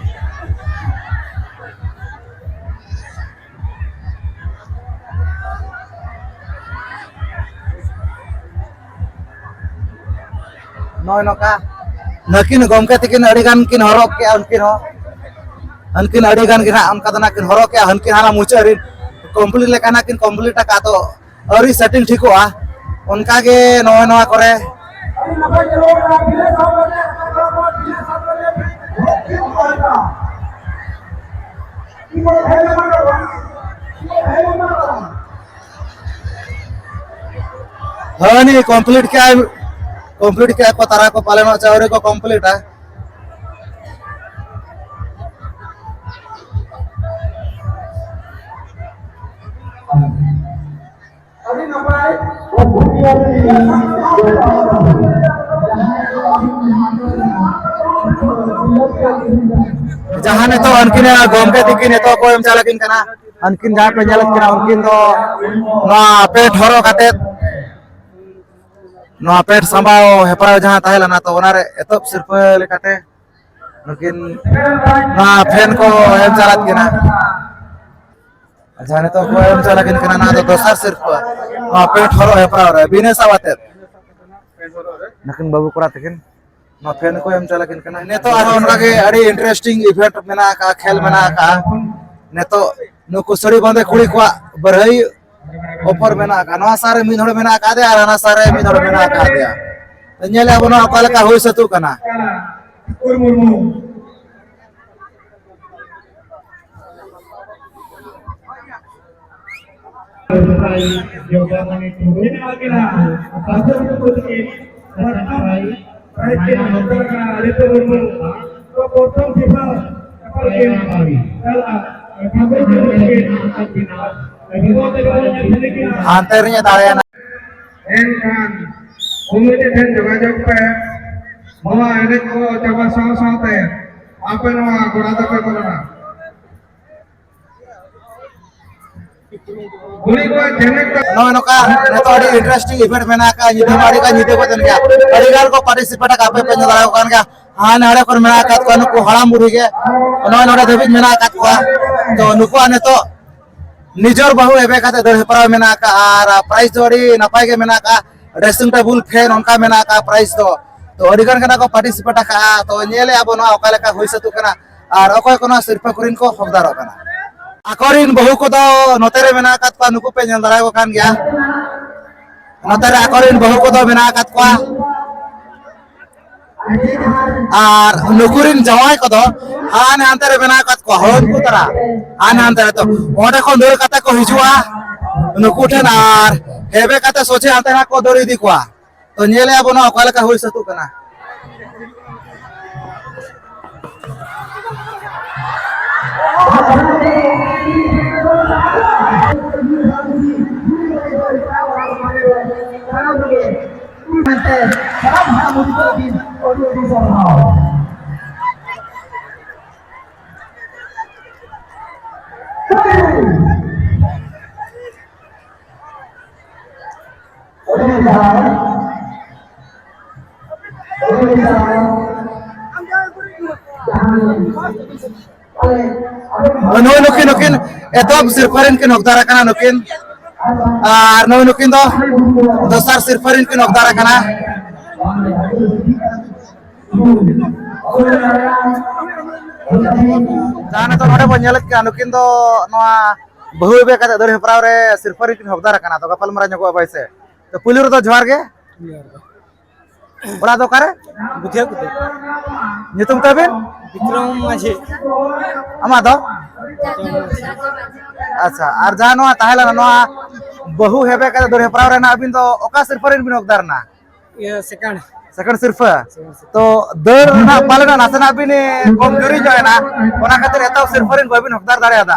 ᱱᱚᱜᱼᱚᱭ ᱱᱚᱝᱠᱟ ᱱᱩᱠᱤᱱ ᱜᱚᱢᱠᱮ ᱛᱟᱹᱠᱤᱱ ᱟᱹᱰᱤ ᱜᱟᱱ ᱠᱤᱱ ᱦᱚᱨᱚᱜ ᱠᱮᱜᱼᱟ, ᱩᱱᱠᱤᱱ ᱦᱚᱸ᱾ ᱩᱱᱠᱤᱱ ᱟᱹᱰᱤ ᱜᱟᱱ ᱜᱮ ᱱᱟᱦᱟᱜ ᱚᱱᱠᱟ ᱫᱚ ᱱᱟᱜ ᱠᱤᱱ ᱦᱚᱨᱚᱜ ᱠᱮᱜᱼᱟ, ᱩᱱᱠᱤᱱ ᱦᱟᱱᱟ ᱢᱩᱪᱟᱹᱫ ᱨᱮ ᱠᱚᱢᱯᱞᱤᱴ ᱞᱮᱠᱟ ᱱᱟᱜ ᱠᱤᱱ ᱠᱚᱢᱯᱞᱤᱴ ᱟᱠᱟᱫ, ᱟᱫᱚ ᱟᱹᱣᱨᱤ ᱥᱮᱴᱤᱝ ᱴᱷᱤᱠᱚᱜᱼᱟ᱾ ᱚᱱᱠᱟ ᱜᱮ ᱱᱚᱜᱼᱚᱭ ᱱᱚᱣᱟ ᱠᱚᱨᱮ ᱦᱟᱹᱱᱤ ᱠᱚᱢᱯᱞᱤᱴ ᱠᱮᱜᱼᱟᱭ, ᱠᱚᱢᱯᱞᱤᱴ ᱠᱮᱜᱼᱟ ᱠᱚ, ᱛᱟᱨᱟ ᱠᱚ ᱯᱟᱞᱮᱱᱚᱜ ᱪᱚ ᱟᱹᱣᱨᱤ ᱠᱚ ᱠᱚᱢᱯᱞᱤᱴᱟ᱾ ᱟᱹᱰᱤ ᱱᱟᱯᱟᱭ᱾ ᱡᱟᱦᱟᱸ ᱱᱤᱛᱚᱜ ᱩᱱᱠᱤᱱ ᱜᱚᱢᱠᱮ ᱛᱤᱠᱤᱱ ᱱᱤᱛᱚᱜ ᱠᱚ ᱮᱢ ᱪᱟᱞ ᱟᱹᱠᱤᱱ ᱠᱟᱱᱟ, ᱩᱱᱠᱤᱱ ᱡᱟᱦᱟᱸ ᱯᱮ ᱧᱮᱞᱮᱫ ᱠᱤᱱᱟ, ᱩᱱᱠᱤᱱ ᱫᱚ ᱱᱚᱣᱟ ᱯᱮᱱᱴ ᱦᱚᱨᱚᱜ ᱠᱟᱛᱮᱫ, ᱱᱚᱣᱟ ᱯᱮᱱᱴ ᱥᱟᱢᱵᱟᱣ ᱦᱮᱯᱨᱟᱣ ᱡᱟᱦᱟᱸ ᱛᱟᱦᱮᱸ ᱞᱮᱱᱟ, ᱛᱚ ᱚᱱᱟᱨᱮ ᱮᱛᱚᱦᱚᱵ ᱥᱤᱨᱯᱟᱹ ᱞᱮᱠᱟᱛᱮ ᱱᱩᱠᱤᱱ ᱱᱚᱣᱟ ᱯᱷᱮᱱ ᱠᱚ ᱮᱢ ᱪᱟᱞᱟᱜ ᱠᱤᱱᱟ᱾ ᱟᱪᱪᱷᱟ, ᱱᱤᱛᱚᱜ ᱠᱚ ᱮᱢ ᱪᱟᱞᱟᱜ ᱠᱤᱱ ᱠᱟᱱᱟ, ᱱᱚᱣᱟ ᱫᱚ ᱫᱚᱥᱟᱨ ᱥᱤᱨᱯᱟᱹ, ᱱᱚᱣᱟ ᱯᱮᱱᱴ ᱦᱚᱨᱚᱜ ᱦᱮᱯᱨᱟᱣ ᱨᱮ ᱵᱤᱱᱟᱹ ᱥᱟᱵ ᱟᱛᱮᱫ ᱱᱩᱠᱤᱱ ᱵᱟᱹᱵᱩ ᱠᱚᱲᱟ ᱛᱟᱹᱠᱤᱱ᱾ ᱱᱚᱣᱟ ᱯᱷᱮᱱ ᱠᱚ ᱮᱢ ᱪᱟᱞᱟᱜ ᱠᱟᱱᱟ᱾ ᱱᱤᱛᱚᱜ ᱟᱨᱦᱚᱸ ᱚᱱᱠᱟ ᱜᱮ ᱟᱹᱰᱤ ᱤᱱᱴᱟᱨᱮᱥᱴᱤᱝ ᱤᱵᱷᱮᱱᱴ ᱢᱮᱱᱟᱜ ᱟᱠᱟᱫᱼᱟ, ᱠᱷᱮᱞ ᱢᱮᱱᱟᱜ ᱟᱠᱟᱫᱼᱟ᱾ ᱱᱤᱛᱚᱜ ᱱᱩᱠᱩ ᱥᱟᱹᱲᱤ ᱵᱟᱸᱫᱮ ᱠᱩᱲᱤ ᱠᱚᱣᱟᱜ ᱵᱟᱹᱨᱦᱟᱹᱭ ᱚᱯᱷᱟᱨ ᱢᱮᱱᱟᱜ ᱟᱠᱟᱫᱼᱟ᱾ ᱱᱚᱣᱟ ᱥᱟᱨ ᱨᱮ ᱢᱤᱫ ᱦᱚᱲ ᱢᱮᱱᱟᱜ ᱟᱠᱟᱫᱮᱭᱟ ᱟᱨ ᱦᱟᱱᱟ ᱥᱟᱨ ᱨᱮ ᱢᱤᱫ ᱦᱚᱲ ᱢᱮᱱᱟᱜ ᱟᱠᱟᱫᱮᱭᱟ᱾ ᱧᱮᱞᱮᱫᱼᱟ ᱵᱚᱱ ᱱᱚᱣᱟ ᱚᱠᱟ ᱞᱮᱠᱟ ᱦᱩᱭ ᱥᱟᱹᱛᱚᱜ ᱠᱟᱱᱟ᱾ ᱦᱟᱱᱛᱮ ᱨᱤᱧ ᱫᱟᱲᱮᱭᱟᱱᱟ᱾ ᱮᱱᱠᱷᱟᱱ ᱠᱚᱢᱤᱴᱤ ᱴᱷᱮᱱ ᱡᱳᱜᱟᱡᱳᱜᱽ ᱯᱮ᱾ ᱱᱚᱣᱟ ᱮᱱᱮᱡ ᱠᱚ ᱪᱟᱵᱟ ᱥᱟᱶ ᱥᱟᱶᱛᱮ ᱟᱯᱮ ᱱᱚᱣᱟ ᱜᱚᱲᱟ ᱫᱚᱯᱮ ᱵᱚᱞᱚᱱᱟ᱾ ᱱᱚᱜᱼᱚᱭ ᱱᱚᱝᱠᱟ ᱱᱤᱛᱚᱜ ᱟᱹᱰᱤ ᱤᱱᱴᱟᱨᱮᱥᱴᱤᱝ ᱤᱵᱷᱮᱱᱴ ᱢᱮᱱᱟᱜ ᱟᱠᱟᱫᱼᱟ᱾ ᱧᱤᱫᱟᱹ ᱢᱟ ᱟᱹᱰᱤ ᱜᱟᱱ ᱧᱤᱫᱟᱹ ᱠᱚ ᱛᱟᱦᱮᱱ ᱜᱮᱭᱟ, ᱟᱹᱰᱤ ᱜᱟᱱ ᱠᱚ ᱯᱟᱨᱴᱤᱥᱤᱯᱮᱴ ᱟᱠᱟᱫᱼᱟ᱾ ᱟᱯᱮ ᱯᱮ ᱧᱮᱞ ᱫᱟᱲᱮᱭᱟᱠᱚ ᱠᱟᱱ ᱜᱮᱭᱟ, ᱦᱟᱱᱟ ᱱᱟᱰᱮ ᱠᱚᱨᱮ ᱢᱮᱱᱟᱜ ᱟᱠᱟᱫ ᱠᱚᱣᱟ ᱱᱩᱠᱩ ᱦᱟᱲᱟᱢ ᱵᱩᱲᱦᱤ ᱜᱮ, ᱱᱚᱜᱼᱚᱭ ᱱᱚᱰᱮ ᱫᱷᱟᱹᱵᱤᱡ ᱢᱮᱱᱟᱜ ᱟᱠᱟᱫ ᱠᱚᱣᱟ᱾ ᱛᱚ ᱱᱩᱠᱩᱣᱟᱜ ᱱᱤᱛᱚᱜ ᱱᱤᱡᱚᱨ ᱵᱟᱹᱦᱩ ᱮᱵᱮ ᱠᱟᱛᱮ ᱫᱟᱹᱲ ᱦᱮᱯᱨᱟᱣ ᱢᱮᱱᱟᱜ ᱟᱠᱟᱫᱼᱟ ᱟᱨ ᱯᱨᱟᱭᱤᱡᱽ ᱫᱚ ᱟᱹᱰᱤ ᱱᱟᱯᱟᱭ ᱜᱮ ᱢᱮᱱᱟᱜ ᱟᱠᱟᱫᱼᱟ᱾ ᱰᱨᱮᱥᱤᱝ ᱴᱮᱵᱩᱞ ᱯᱷᱮᱱ ᱚᱱᱠᱟ ᱢᱮᱱᱟᱜ ᱟᱠᱟᱫᱼᱟ ᱯᱨᱟᱭᱤᱡᱽ ᱫᱚ᱾ ᱛᱚ ᱟᱹᱰᱤ ᱜᱟᱱ ᱠᱟᱱᱟ ᱠᱚ ᱯᱟᱨᱴᱤᱥᱤᱯᱮᱴ ᱟᱠᱟᱫᱼᱟ᱾ ᱛᱚ ᱧᱮᱞᱮᱫᱼᱟ ᱵᱚᱱ ᱱᱚᱣᱟ ᱚᱠᱟ ᱞᱮᱠᱟ ᱦᱩᱭ ᱥᱟᱹᱛᱚᱜ ᱠᱟᱱᱟ ᱟᱨ ᱚᱠᱚᱭ ᱠᱚ ᱱᱚᱣᱟ ᱥᱤᱨᱯᱟᱹ ᱠᱚᱨᱮᱱ ᱠᱚ ᱦᱚᱠᱫᱟᱨᱚᱜ ᱠᱟᱱᱟ᱾ ᱟᱠᱚᱨᱮᱱ ᱵᱟᱹᱦᱩ ᱠᱚᱫᱚ ᱱᱚᱛᱮ ᱨᱮ ᱢᱮᱱᱟᱜ ᱟᱠᱟᱫ ᱠᱚᱣᱟ, ᱱᱩᱠᱩ ᱯᱮ ᱧᱮᱞ ᱫᱟᱲᱮᱭᱟᱠᱚ ᱠᱟᱱ ᱜᱮᱭᱟ᱾ ᱱᱚᱛᱮ ᱨᱮ ᱟᱠᱚᱨᱮᱱ ᱵᱟᱹᱦᱩ ᱠᱚᱫᱚ ᱢᱮᱱᱟᱜ ᱟᱠᱟᱫ ᱠᱚᱣᱟ᱾ ᱟᱨ ᱱᱩᱠᱩ ᱨᱮᱱ ᱡᱟᱶᱟᱭ ᱠᱚᱫᱚ ᱦᱟᱱᱮ ᱦᱟᱱᱛᱮ ᱨᱮ ᱢᱮᱱᱟᱜ ᱟᱠᱟᱫ ᱠᱚᱣᱟ, ᱦᱳᱭ ᱩᱱᱠᱩ ᱛᱟᱨᱟ ᱦᱟᱱᱮ ᱦᱟᱱᱛᱮ ᱨᱮ᱾ ᱛᱚ ᱚᱸᱰᱮ ᱠᱷᱚᱱ ᱫᱟᱹᱲ ᱠᱟᱛᱮ ᱠᱚ ᱦᱤᱡᱩᱜᱼᱟ ᱱᱩᱠᱩ ᱴᱷᱮᱱ ᱟᱨ ᱦᱮᱵᱮ ᱠᱟᱛᱮ ᱥᱚᱡᱷᱮ ᱦᱟᱱᱛᱮ ᱱᱟᱜ ᱠᱚ ᱫᱟᱹᱲ ᱤᱫᱤ ᱠᱚᱣᱟ᱾ ᱛᱚ ᱧᱮᱞᱮᱜᱼᱟ ᱵᱚᱱ ᱱᱚᱣᱟ ᱚᱠᱟ ᱞᱮᱠᱟ ᱦᱩᱭ ᱥᱟᱹᱛᱚᱜ ᱠᱟᱱᱟ᱾ ᱢᱮᱱᱛᱮ ᱥᱟᱱᱟᱢ ᱦᱟᱲᱟᱢ ᱵᱩᱰᱷᱤ ᱠᱚ ᱞᱟᱹᱜᱤᱫ ᱟᱹᱰᱤ ᱟᱹᱰᱤ ᱥᱟᱨᱦᱟᱣ᱾ ᱟᱹᱰᱤ ᱟᱹᱰᱤ ᱥᱟᱨᱦᱟᱣ᱾ ᱟᱹᱰᱤ ᱟᱹᱰᱤ ᱥᱟᱨᱦᱟᱣ᱾ ᱱᱩᱭ ᱱᱩᱠᱤᱱ, ᱱᱩᱠᱤᱱ ᱮᱛᱚᱦᱚᱵ ᱥᱤᱨᱯᱟᱹ ᱨᱮᱱ ᱠᱤᱱ ᱦᱚᱠᱫᱟᱨ ᱟᱠᱟᱱᱟ ᱱᱩᱠᱤᱱ, ᱟᱨ ᱱᱩᱭ ᱱᱩᱠᱤᱱ ᱫᱚ ᱫᱚᱥᱟᱨ ᱥᱤᱨᱯᱟᱹ ᱨᱮᱱ ᱠᱤᱱ ᱦᱚᱠᱫᱟᱨ ᱟᱠᱟᱱᱟ᱾ ᱡᱟᱦᱟᱸ ᱱᱤᱛᱚᱜ ᱱᱚᱰᱮ ᱵᱚᱱ ᱧᱮᱞᱮᱫ ᱠᱟᱱ, ᱱᱩᱠᱤᱱ ᱫᱚ ᱱᱚᱣᱟ ᱵᱟᱹᱦᱩ ᱦᱮᱵᱮ ᱠᱟᱛᱮ ᱫᱟᱹᱲ ᱦᱮᱯᱨᱟᱣ ᱨᱮ ᱥᱤᱨᱯᱟᱹ ᱨᱮᱠᱤᱱ ᱦᱚᱠᱫᱟᱨ ᱟᱠᱟᱱᱟ᱾ ᱟᱫᱚ ᱜᱟᱯᱟᱞᱢᱟᱨᱟᱣ ᱧᱚᱜᱚᱜᱼᱟ ᱦᱳᱭ ᱥᱮ᱾ ᱛᱚ, ᱯᱩᱭᱞᱩ ᱨᱮᱫᱚ ᱡᱚᱦᱟᱨ ᱜᱮ᱾ ᱡᱚᱦᱟᱨ ᱜᱮ᱾ ᱚᱲᱟᱜ ᱫᱚ ᱚᱠᱟᱨᱮ? ᱵᱩᱫᱷᱤᱭᱟ ᱠᱚᱫᱚ᱾ ᱧᱩᱛᱩᱢ ᱛᱟᱵᱤᱱ? ᱵᱤᱠᱨᱚᱢ ᱢᱟᱹᱡᱷᱤ᱾ ᱟᱢᱟᱜ ᱫᱚ? ᱟᱪᱪᱷᱟ, ᱟᱨ ᱡᱟᱦᱟᱸ ᱱᱚᱣᱟ ᱛᱟᱦᱮᱸ ᱞᱮᱱᱟ, ᱱᱚᱣᱟ ᱵᱟᱹᱦᱩ ᱦᱮᱵᱮ ᱠᱟᱛᱮ ᱫᱟᱹᱲ ᱦᱮᱯᱨᱟᱣ ᱨᱮ ᱱᱟᱜ ᱟᱹᱵᱤᱱ ᱫᱚ ᱚᱠᱟ ᱥᱤᱨᱯᱟᱹ ᱨᱮᱱ ᱵᱤᱱ ᱦᱚᱠᱫᱟᱨ ᱮᱱᱟ? ᱤᱭᱟᱹ, ᱥᱮᱠᱮᱱᱰ᱾ ᱥᱮᱠᱮᱱᱰ ᱥᱤᱨᱯᱟᱹ᱾ ᱥᱮᱠᱮᱱᱰ ᱥᱤᱨᱯᱟᱹ᱾ ᱛᱚ, ᱫᱟᱹᱲ ᱨᱮᱱᱟᱜ ᱯᱟᱞᱮᱱ ᱱᱟᱥᱮᱱᱟᱜ ᱵᱤᱱ ᱠᱚᱢ ᱡᱩᱨᱤ ᱧᱚᱜ ᱮᱱᱟ, ᱚᱱᱟ ᱠᱷᱟᱹᱛᱤᱨ ᱮᱛᱚᱦᱚᱵ ᱥᱤᱨᱯᱟᱹ ᱨᱮᱱ ᱵᱟᱹᱵᱤᱱ ᱦᱚᱠᱫᱟᱨ ᱫᱟᱲᱮᱭᱟᱫᱟ᱾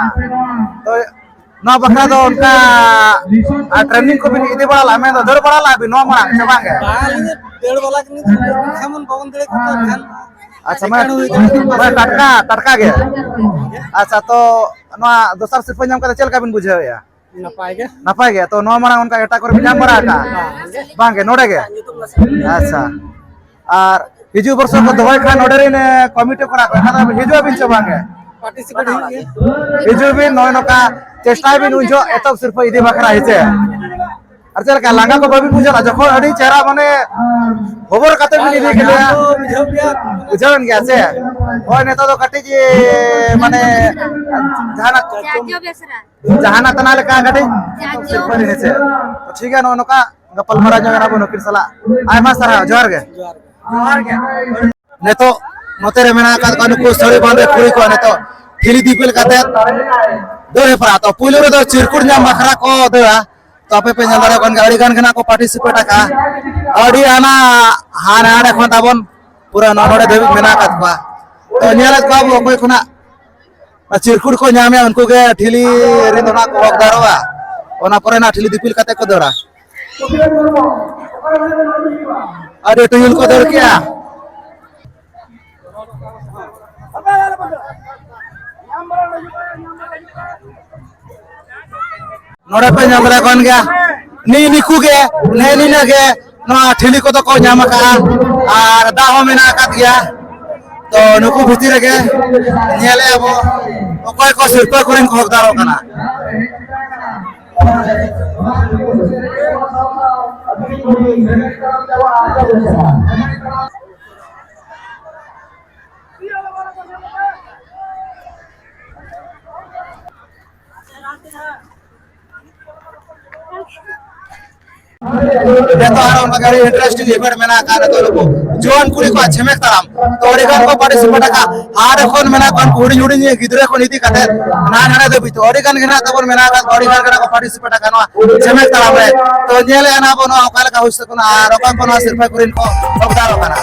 ᱛᱚ, ᱱᱚᱣᱟ ᱵᱟᱠᱷᱨᱟ ᱫᱚ ᱚᱱᱠᱟ, ᱟᱨ, ᱴᱨᱮᱱᱤᱝ ᱠᱚᱵᱤᱱ ᱤᱫᱤ ᱵᱟᱲᱟ ᱞᱮᱫᱼᱟ, ᱢᱮᱱᱫᱚ ᱫᱟᱹᱲ ᱵᱟᱲᱟ ᱞᱮᱫᱼᱟ ᱵᱤᱱ ᱱᱚᱣᱟ ᱢᱟᱲᱟᱝ ᱥᱮ ᱵᱟᱝ ᱜᱮ? ᱵᱟᱝ, ᱟᱹᱞᱤᱧ ᱫᱚ ᱫᱟᱹᱲ ᱵᱟᱞᱟ ᱠᱟᱹᱱᱟᱹᱧ, ᱛᱮᱢᱚᱱ ᱵᱟᱵᱚᱱ ᱫᱟᱹᱲ ᱠᱚᱣᱟ ᱠᱷᱟᱱ᱾ ᱟᱪᱪᱷᱟ, ᱢᱟᱱᱮ, ᱮᱠᱟᱱ ᱦᱩᱭ ᱠᱟᱱᱟ᱾ ᱢᱟᱱᱮ ᱴᱟᱴᱠᱟ, ᱴᱟᱴᱠᱟ ᱜᱮ᱾ ᱟᱪᱪᱷᱟ, ᱛᱚ ᱱᱚᱣᱟ ᱫᱚᱥᱟᱨ ᱥᱤᱨᱯᱟᱹ ᱧᱟᱢ ᱠᱟᱛᱮ ᱪᱮᱫ ᱞᱮᱠᱟ ᱵᱤᱱ ᱵᱩᱡᱷᱟᱹᱣᱮᱫᱼᱟ? ᱱᱟᱯᱟᱭ ᱜᱮ᱾ ᱱᱟᱯᱟᱭ ᱜᱮ᱾ ᱛᱚ, ᱱᱚᱣᱟ ᱢᱟᱲᱟᱝ ᱚᱱᱠᱟ ᱮᱴᱟᱜ ᱠᱚᱨᱮ ᱵᱤᱱ ᱧᱟᱢ ᱵᱟᱲᱟ ᱟᱠᱟᱫᱼᱟ? ᱵᱟᱝ ᱜᱮ᱾ ᱵᱟᱝ ᱜᱮ, ᱱᱚᱰᱮ ᱜᱮ? ᱟᱪᱪᱷᱟ᱾ ᱟᱨ ᱦᱤᱡᱩᱜ ᱵᱚᱨᱥᱚ ᱠᱚ ᱫᱚᱦᱚᱭ ᱠᱷᱟᱱ ᱱᱚᱰᱮ ᱨᱮᱱ, ᱮ, ᱠᱚᱢᱤᱴᱤ ᱠᱚᱲᱟ ᱠᱚ, ᱮᱱᱠᱷᱟᱱ ᱫᱚ ᱦᱤᱡᱩᱜ ᱟᱵᱤᱱ ᱪᱮ ᱵᱟᱝ ᱜᱮ? ᱯᱟᱨᱴᱤᱥᱤᱯᱮᱴ ᱦᱩᱭᱩᱜ ᱜᱮᱭᱟ᱾ ᱦᱤᱡᱩᱜ ᱵᱤᱱ, ᱱᱚᱜᱼᱚᱭ ᱱᱚᱝᱠᱟ ᱪᱮᱥᱴᱟᱭ ᱵᱤᱱ ᱩᱱ ᱡᱚᱦᱚᱜ ᱮᱛᱚᱦᱚᱵ ᱥᱤᱨᱯᱟᱹ ᱤᱫᱤ ᱵᱟᱠᱷᱨᱟ, ᱦᱮᱸ ᱪᱮ? ᱟᱨ ᱪᱮᱫ ᱞᱮᱠᱟ ᱞᱟᱸᱜᱟ ᱠᱚ ᱵᱟᱵᱤᱱ ᱵᱩᱡᱷᱟᱹᱣᱟ? ᱡᱚᱠᱷᱚᱱ ᱟᱹᱰᱤ ᱪᱮᱦᱨᱟ ᱢᱟᱱᱮ ᱦᱚᱵᱚᱨ ᱠᱟᱛᱮ ᱵᱤᱱ ᱤᱫᱤ ᱠᱮᱫᱟ, ᱵᱩᱡᱷᱟᱹᱣ ᱜᱮᱭᱟ᱾ ᱵᱩᱡᱷᱟᱹᱣᱮᱱ ᱜᱮᱭᱟ ᱥᱮ? ᱦᱳᱭ, ᱱᱤᱛᱚᱜ ᱫᱚ ᱠᱟᱹᱴᱤᱡ, ᱮ, ᱢᱟᱱᱮ ᱡᱟᱦᱟᱱᱟᱜ ᱡᱟᱦᱟᱸ ᱱᱟᱜ ᱛᱟᱱᱟ ᱞᱮᱠᱟ ᱠᱟᱹᱴᱤᱡ ᱥᱤᱨᱯᱟᱹ ᱦᱮᱸ ᱥᱮ? ᱴᱷᱤᱠ ᱜᱮᱭᱟ, ᱱᱚᱜᱼᱚ ᱱᱚᱝᱠᱟ ᱜᱟᱯᱟᱞᱢᱟᱨᱟᱣ ᱧᱚᱜ ᱮᱱᱟ ᱵᱚᱱ ᱱᱩᱠᱤᱱ ᱥᱟᱞᱟᱜ᱾ ᱟᱭᱢᱟ ᱥᱟᱨᱦᱟᱣ, ᱡᱚᱦᱟᱨ ᱜᱮ᱾ ᱡᱚᱦᱟᱨ ᱜᱮ᱾ ᱱᱤᱛᱚᱜ ᱱᱚᱛᱮ ᱨᱮ ᱢᱮᱱᱟᱜ ᱟᱠᱟᱫ ᱠᱚᱣᱟ ᱱᱩᱠᱩ ᱥᱟᱹᱲᱤ ᱵᱟᱸᱫᱮ ᱠᱩᱲᱤ ᱠᱚ, ᱱᱤᱛᱚᱜ ᱴᱷᱤᱞᱤ ᱫᱤᱯᱤᱞ ᱠᱟᱛᱮ ᱫᱟᱹᱲ ᱦᱮᱯᱨᱟᱣ᱾ ᱛᱚ, ᱯᱩᱭᱞᱩ ᱨᱮᱫᱚ ᱪᱤᱨᱠᱩᱴ ᱧᱟᱢ ᱵᱟᱠᱷᱨᱟ ᱠᱚ ᱫᱟᱹᱲᱟ᱾ ᱛᱚ, ᱟᱯᱮ ᱯᱮ ᱧᱮᱞ ᱫᱟᱲᱮᱭᱟᱜ ᱠᱟᱱ ᱜᱮᱭᱟ, ᱟᱹᱰᱤ ᱜᱟᱱ ᱜᱮ ᱱᱟᱜ ᱠᱚ ᱯᱟᱨᱴᱤᱥᱤᱯᱮᱴ ᱟᱠᱟᱫᱼᱟ᱾ ᱟᱹᱰᱤ ᱟᱭᱢᱟ ᱦᱟᱱᱮ ᱦᱟᱸᱰᱮ ᱠᱷᱚᱱ ᱛᱟᱵᱚᱱ ᱯᱩᱨᱟᱹ ᱱᱚᱰᱮ ᱫᱷᱟᱹᱵᱤᱡ ᱢᱮᱱᱟᱜ ᱟᱠᱟᱫ ᱠᱚᱣᱟ᱾ ᱛᱚ, ᱧᱮᱞᱮᱫ ᱠᱚᱣᱟ ᱵᱚ ᱚᱠᱚᱭ ᱠᱷᱚᱱᱟᱜ ᱚᱱᱟ ᱪᱤᱨᱠᱩᱴ ᱠᱚ ᱧᱟᱢᱮᱭᱟ, ᱩᱱᱠᱩ ᱜᱮ ᱴᱷᱤᱞᱤ ᱨᱮ ᱫᱚ ᱱᱟᱜ ᱠᱚ ᱦᱚᱠᱫᱟᱨᱚᱜᱼᱟ᱾ ᱚᱱᱟ ᱯᱚᱨᱮ ᱱᱟᱜ ᱴᱷᱤᱞᱤ ᱫᱤᱯᱤᱞ ᱠᱟᱛᱮ ᱠᱚ ᱫᱟᱹᱲᱟ᱾ ᱟᱹᱰᱤ ᱴᱩᱭᱩᱞ ᱠᱚ ᱫᱟᱹᱲ ᱠᱮᱜᱼᱟ᱾ ᱱᱚᱰᱮ ᱯᱮ ᱧᱮᱞ ᱫᱟᱲᱮᱭᱟᱜ ᱠᱟᱱ ᱜᱮᱭᱟ, ᱱᱤ ᱱᱤᱠᱩ ᱜᱮ, ᱱᱮ ᱱᱤᱱᱟᱹ ᱜᱮ ᱱᱚᱣᱟ ᱴᱷᱤᱞᱤ ᱠᱚᱫᱚ ᱠᱚ ᱧᱟᱢ ᱟᱠᱟᱫᱼᱟ ᱟᱨ ᱫᱟᱜ ᱦᱚᱸ ᱢᱮᱱᱟᱜ ᱟᱠᱟᱫ ᱜᱮᱭᱟ᱾ ᱛᱚ, ᱱᱩᱠᱩ ᱵᱷᱤᱛᱤᱨ ᱨᱮᱜᱮ ᱧᱮᱞᱮᱫᱼᱟ ᱵᱚ ᱚᱠᱚᱭ ᱠᱚ ᱥᱤᱨᱯᱟᱹ ᱠᱚᱨᱮᱱ ᱠᱚ ᱦᱚᱠᱫᱟᱨᱚᱜ ᱠᱟᱱᱟ᱾ ᱱᱤᱛᱚᱜ ᱟᱨᱚ ᱚᱱᱠᱟ ᱜᱮ ᱟᱹᱰᱤ interesting event ᱢᱮᱱᱟᱜ ᱟᱠᱟᱫ ᱱᱤᱛᱚᱜ ᱱᱩᱠᱩ ᱡᱩᱣᱟᱹᱱ ᱠᱩᱲᱤ ᱠᱚᱣᱟᱜ ᱪᱷᱮᱢᱮᱠ ᱛᱟᱲᱟᱢ᱾ ᱛᱚ ᱟᱹᱰᱤ ᱜᱟᱱ ᱠᱚ participate ᱟᱠᱟᱫ, ᱦᱟᱸᱰᱮ ᱠᱷᱚᱱ ᱢᱮᱱᱟᱜ ᱠᱚᱣᱟ ᱩᱱᱠᱩ ᱦᱩᱰᱤᱧ ᱦᱩᱰᱤᱧ ᱜᱤᱫᱽᱨᱟᱹ ᱠᱷᱚᱱ ᱤᱫᱤ ᱠᱟᱛᱮ ᱱᱟᱱᱟ ᱫᱷᱟᱹᱵᱤᱡ᱾ ᱛᱚ ᱟᱹᱰᱤ ᱜᱟᱱ ᱜᱮ ᱱᱟᱜ ᱛᱟᱵᱚᱱ ᱢᱮᱱᱟᱜ ᱟᱠᱟᱫ ᱠᱚᱣᱟ, ᱟᱹᱰᱤ ᱜᱟᱱ ᱜᱮ ᱱᱟᱜ ᱠᱚ participate ᱟᱠᱟᱫ ᱱᱚᱣᱟ ᱪᱷᱮᱢᱮᱠ ᱛᱟᱲᱟᱢ ᱨᱮ᱾ ᱛᱚ ᱧᱮᱞᱮᱜᱼᱟ ᱱᱟᱜ ᱵᱚᱱ ᱱᱚᱣᱟ ᱚᱠᱟ ᱞᱮᱠᱟ ᱦᱩᱭ ᱥᱟᱹᱛ ᱠᱟᱱᱟ ᱟᱨ ᱚᱠᱚᱭ ᱠᱚ ᱱᱚᱣᱟ ᱥᱤᱨᱯᱟᱹ ᱠᱚᱨᱮᱱ ᱠᱚ ᱦᱚᱠᱫᱟᱨᱚᱜ ᱠᱟᱱᱟ᱾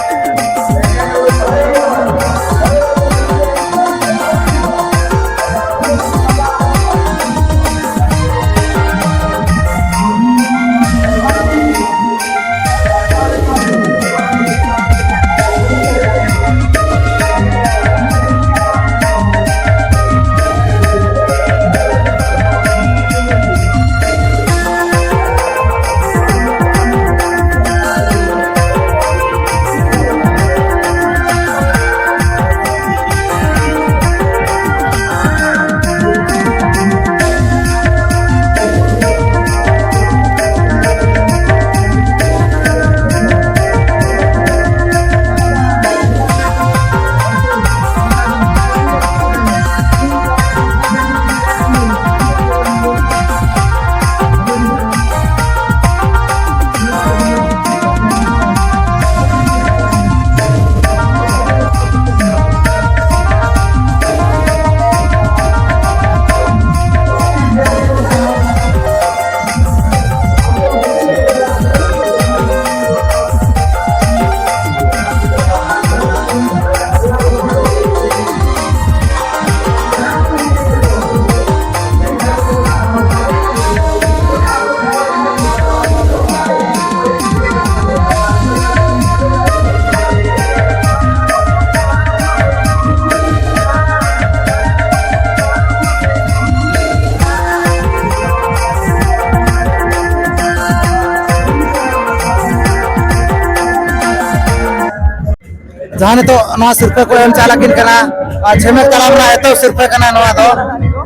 ᱡᱟᱦᱟᱸ ᱱᱤᱛᱚᱜ ᱱᱚᱣᱟ ᱥᱤᱨᱯᱟᱹ ᱠᱚ ᱮᱢ ᱪᱟᱞ ᱟᱹᱠᱤᱱ ᱠᱟᱱᱟ, ᱟᱨ ᱪᱷᱮᱢᱮᱠ ᱛᱟᱲᱟᱢ ᱨᱮᱱᱟᱜ ᱮᱛᱚᱦᱚᱵ ᱥᱤᱨᱯᱟᱹ ᱠᱟᱱᱟ ᱱᱚᱣᱟ ᱫᱚ᱾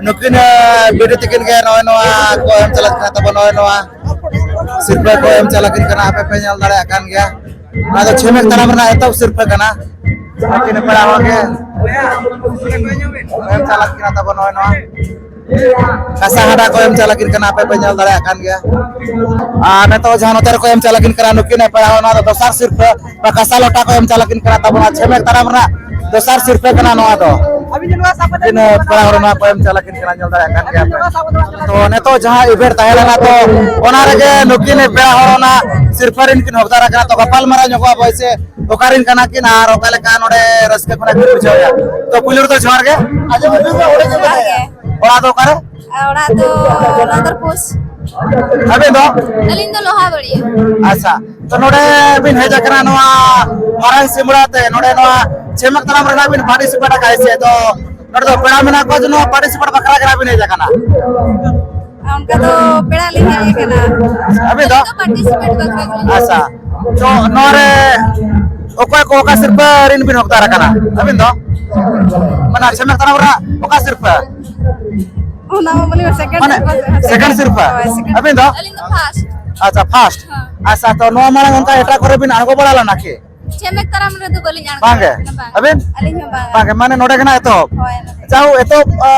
ᱱᱩᱠᱤᱱ, ᱟᱸ, ᱵᱤᱴᱤ ᱛᱟᱹᱠᱤᱱ ᱜᱮ ᱱᱚᱜᱼᱚᱭ ᱱᱚᱣᱟ ᱠᱚ ᱮᱢ ᱪᱟᱞᱟᱜ ᱠᱟᱱᱟ ᱛᱟᱵᱚᱱ, ᱱᱚᱜᱼᱚᱭ ᱱᱚᱣᱟ ᱥᱤᱨᱯᱟᱹ ᱠᱚ ᱮᱢ ᱪᱟᱞ ᱟᱹᱠᱤᱱ ᱠᱟᱱᱟ, ᱟᱯᱮ ᱯᱮ ᱧᱮᱞ ᱫᱟᱲᱮᱭᱟᱜ ᱠᱟᱱ ᱜᱮᱭᱟ᱾ ᱱᱚᱣᱟ ᱫᱚ ᱪᱷᱮᱢᱮᱠ ᱛᱟᱲᱟᱢ ᱨᱮᱱᱟᱜ ᱮᱛᱚᱦᱚᱵ ᱥᱤᱨᱯᱟᱹ ᱠᱟᱱᱟ᱾ ᱱᱩᱠᱤᱱ ᱯᱮᱲᱟ ᱦᱚᱲ ᱜᱮ ᱮᱢ ᱪᱟᱞᱟᱜ ᱠᱟᱱᱟ ᱛᱟᱵᱚᱱ ᱱᱚᱜᱼᱚᱭ ᱱᱚᱣᱟ᱾ ᱠᱟᱸᱥᱟ ᱦᱟᱸᱰᱟ ᱠᱚ ᱮᱢ ᱪᱟᱞᱟᱜ ᱠᱤᱱ ᱠᱟᱱᱟ, ᱟᱯᱮ ᱯᱮ ᱧᱮᱞ ᱫᱟᱲᱮᱭᱟᱜ ᱠᱟᱱ ᱜᱮᱭᱟ᱾ ᱟᱨ ᱱᱤᱛᱚᱜ ᱡᱟᱦᱟᱸ ᱱᱚᱛᱮ ᱨᱮᱠᱚ ᱮᱢ ᱪᱟᱞᱟᱜ ᱠᱤᱱ ᱠᱟᱱᱟ ᱱᱩᱠᱤᱱ ᱯᱮᱲᱟ ᱦᱚᱲ, ᱱᱚᱣᱟ ᱫᱚ ᱫᱚᱥᱟᱨ ᱥᱤᱨᱯᱟᱹ, ᱱᱚᱣᱟ ᱠᱟᱸᱥᱟ ᱞᱚᱴᱟ ᱠᱚ ᱮᱢ ᱪᱟᱞᱟᱜ ᱠᱤᱱ ᱠᱟᱱᱟ ᱛᱟᱵᱚᱱᱟ ᱪᱷᱮᱢᱮᱠ ᱛᱟᱲᱟᱢ ᱨᱮᱱᱟᱜ ᱫᱚᱥᱟᱨ ᱥᱤᱨᱯᱟᱹ ᱠᱟᱱᱟ ᱱᱚᱣᱟ ᱫᱚ᱾ ᱱᱩᱠᱤᱱ ᱯᱮᱲᱟ ᱦᱚᱲ ᱱᱚᱣᱟ ᱠᱚ ᱮᱢ ᱪᱟᱞᱟᱜ ᱠᱤᱱ ᱠᱟᱱᱟ, ᱧᱮᱞ ᱫᱟᱲᱮᱭᱟᱜ ᱠᱟᱱ ᱜᱮᱭᱟ ᱯᱮ᱾ ᱛᱚ ᱱᱤᱛᱚᱜ ᱡᱟᱦᱟᱸ ᱤᱵᱷᱮᱱᱴ ᱛᱟᱦᱮᱸ ᱞᱮᱱᱟ, ᱛᱚ ᱚᱱᱟ ᱨᱮᱜᱮ ᱱᱩᱠᱤᱱ ᱯᱮᱲᱟ ᱦᱚᱲ ᱚᱱᱟ ᱥᱤᱨᱯᱟᱹ ᱨᱮᱱ ᱠᱤᱱ ᱦᱚᱠᱫᱟᱨ ᱟᱠᱟᱱᱟ᱾ ᱛᱚ ᱜᱟᱯᱟᱞ ᱢᱟᱨᱟᱣ ᱧᱚᱜᱚᱜᱼᱟ ᱵᱚᱭᱥᱮ, ᱚᱠᱟᱨᱮᱱ ᱠᱟᱱᱟ ᱠᱤᱱ ᱟᱨ ᱚᱠᱟ ᱞᱮᱠᱟ ᱱᱚᱰᱮ ᱨᱟᱹᱥᱠᱟᱹ ᱠᱷᱚᱱᱟᱜ ᱠᱤᱱ ᱵᱩᱡᱷᱟᱹᱣᱮᱫᱼᱟ᱾ ᱛᱚ ᱯᱩᱭᱞᱩ ᱨᱮᱫᱚ ᱡᱚᱦᱟᱨ ᱜᱮ᱾ ᱡᱚᱦᱟᱨ ᱜᱮ᱾ ᱚᱲᱟᱜ ᱫᱚ ᱚᱠᱟᱨᱮ? ᱟᱨ ᱚᱲᱟᱜ ᱫᱚ ᱱᱚᱫᱚᱨ ᱯᱳᱥᱴ᱾ ᱟᱵᱮᱱ ᱫᱚ? ᱟᱹᱞᱤᱧ ᱫᱚ ᱞᱳᱦᱟᱵᱟᱲᱤᱭᱟᱹ᱾ ᱟᱪᱪᱷᱟ, ᱛᱚ ᱱᱚᱰᱮ ᱵᱤᱱ ᱦᱮᱡ ᱟᱠᱟᱱᱟ ᱱᱚᱣᱟ ᱢᱟᱨᱟᱝ ᱥᱤᱢᱲᱟ ᱛᱮ, ᱱᱚᱰᱮ ᱱᱚᱣᱟ ᱪᱷᱮᱢᱮᱠ ᱛᱟᱲᱟᱢ ᱨᱮᱱᱟᱜ ᱵᱤᱱ ᱯᱟᱨᱴᱤᱥᱤᱯᱮᱴ ᱟᱠᱟᱫᱼᱟ ᱥᱮ? ᱛᱚ ᱱᱚᱰᱮ ᱫᱚ ᱯᱮᱲᱟ ᱢᱮᱱᱟᱜ ᱠᱚᱣᱟ ᱡᱮ ᱱᱚᱣᱟ ᱯᱟᱨᱴᱤᱥᱤᱯᱮᱴ ᱵᱟᱠᱷᱨᱟ ᱜᱮ ᱱᱟᱜ ᱵᱤᱱ ᱦᱮᱡ ᱟᱠᱟᱱᱟ? ᱚᱱᱠᱟ ᱫᱚ ᱯᱮᱲᱟ ᱞᱤᱧ ᱦᱮᱡ ᱟᱠᱟᱱᱟ᱾ ᱟᱹᱵᱤᱱ ᱫᱚ? ᱟᱹᱞᱤᱧ ᱯᱟᱨᱴᱤᱥᱤᱯᱮᱴ ᱵᱟᱠᱷᱨᱟ ᱜᱮᱞᱤᱧ ᱦᱮᱡ ᱟᱪᱪᱷᱟ, ᱛᱚ ᱱᱚᱣᱟ ᱨᱮ ᱚᱠᱚᱭ ᱠᱚ ᱚᱠᱟ ᱥᱤᱨᱯᱟᱹ ᱨᱮᱱ ᱵᱤᱱ ᱦᱚᱠᱫᱟᱨ ᱟᱠᱟᱱᱟ ᱟᱹᱵᱤᱱ ᱫᱚ? ᱢᱟᱱᱮ ᱪᱷᱮᱢᱮᱠ ᱛᱟᱲᱟᱢ ᱨᱮᱱᱟᱜ ᱚᱠᱟ ᱥᱤᱨᱯᱟᱹ? ᱚᱱᱟ ᱢᱟ ᱵᱚᱞᱮ ᱥᱮᱠᱮᱱᱰ ᱢᱟᱱᱮ ᱥᱤᱨᱯᱟᱹ᱾ ᱥᱮᱠᱮᱱᱰ ᱥᱤᱨᱯᱟᱹ᱾ ᱦᱳᱭ, ᱥᱮᱠᱮᱱᱰ᱾ ᱟᱹᱵᱤᱱ ᱫᱚ? ᱟᱹᱞᱤᱧ ᱫᱚ ᱯᱷᱟᱥᱴ᱾ ᱟᱪᱪᱷᱟ, ᱯᱷᱟᱥᱴ᱾ ᱦᱮᱸ᱾ ᱟᱪᱪᱷᱟ, ᱛᱚ ᱱᱚᱣᱟ ᱢᱟᱲᱟᱝ ᱚᱱᱠᱟ ᱮᱴᱟᱜ ᱠᱚᱨᱮ ᱵᱤᱱ ᱟᱬᱜᱚ ᱵᱟᱲᱟ ᱞᱮᱱᱟ ᱠᱤ? ᱪᱷᱮᱢᱮᱠ ᱛᱟᱲᱟᱢ ᱨᱮᱫᱚ ᱵᱟᱹᱞᱤᱧ ᱟᱬᱜᱚ ᱵᱟᱝᱜᱮ᱾ ᱟᱠᱟᱱᱟ, ᱵᱟᱝ᱾ ᱟᱹᱵᱤᱱ? ᱟᱹᱞᱤᱧ ᱦᱚᱸ ᱵᱟᱝ᱾ ᱵᱟᱝᱜᱮ, ᱢᱟᱱᱮ ᱱᱚᱰᱮ ᱜᱮ ᱱᱟᱜ ᱮᱛᱚᱦᱚᱵ? ᱦᱳᱭ, ᱱᱚᱰᱮ᱾ ᱡᱟᱦᱳ, ᱮᱛᱚᱦᱚᱵ, ᱟ,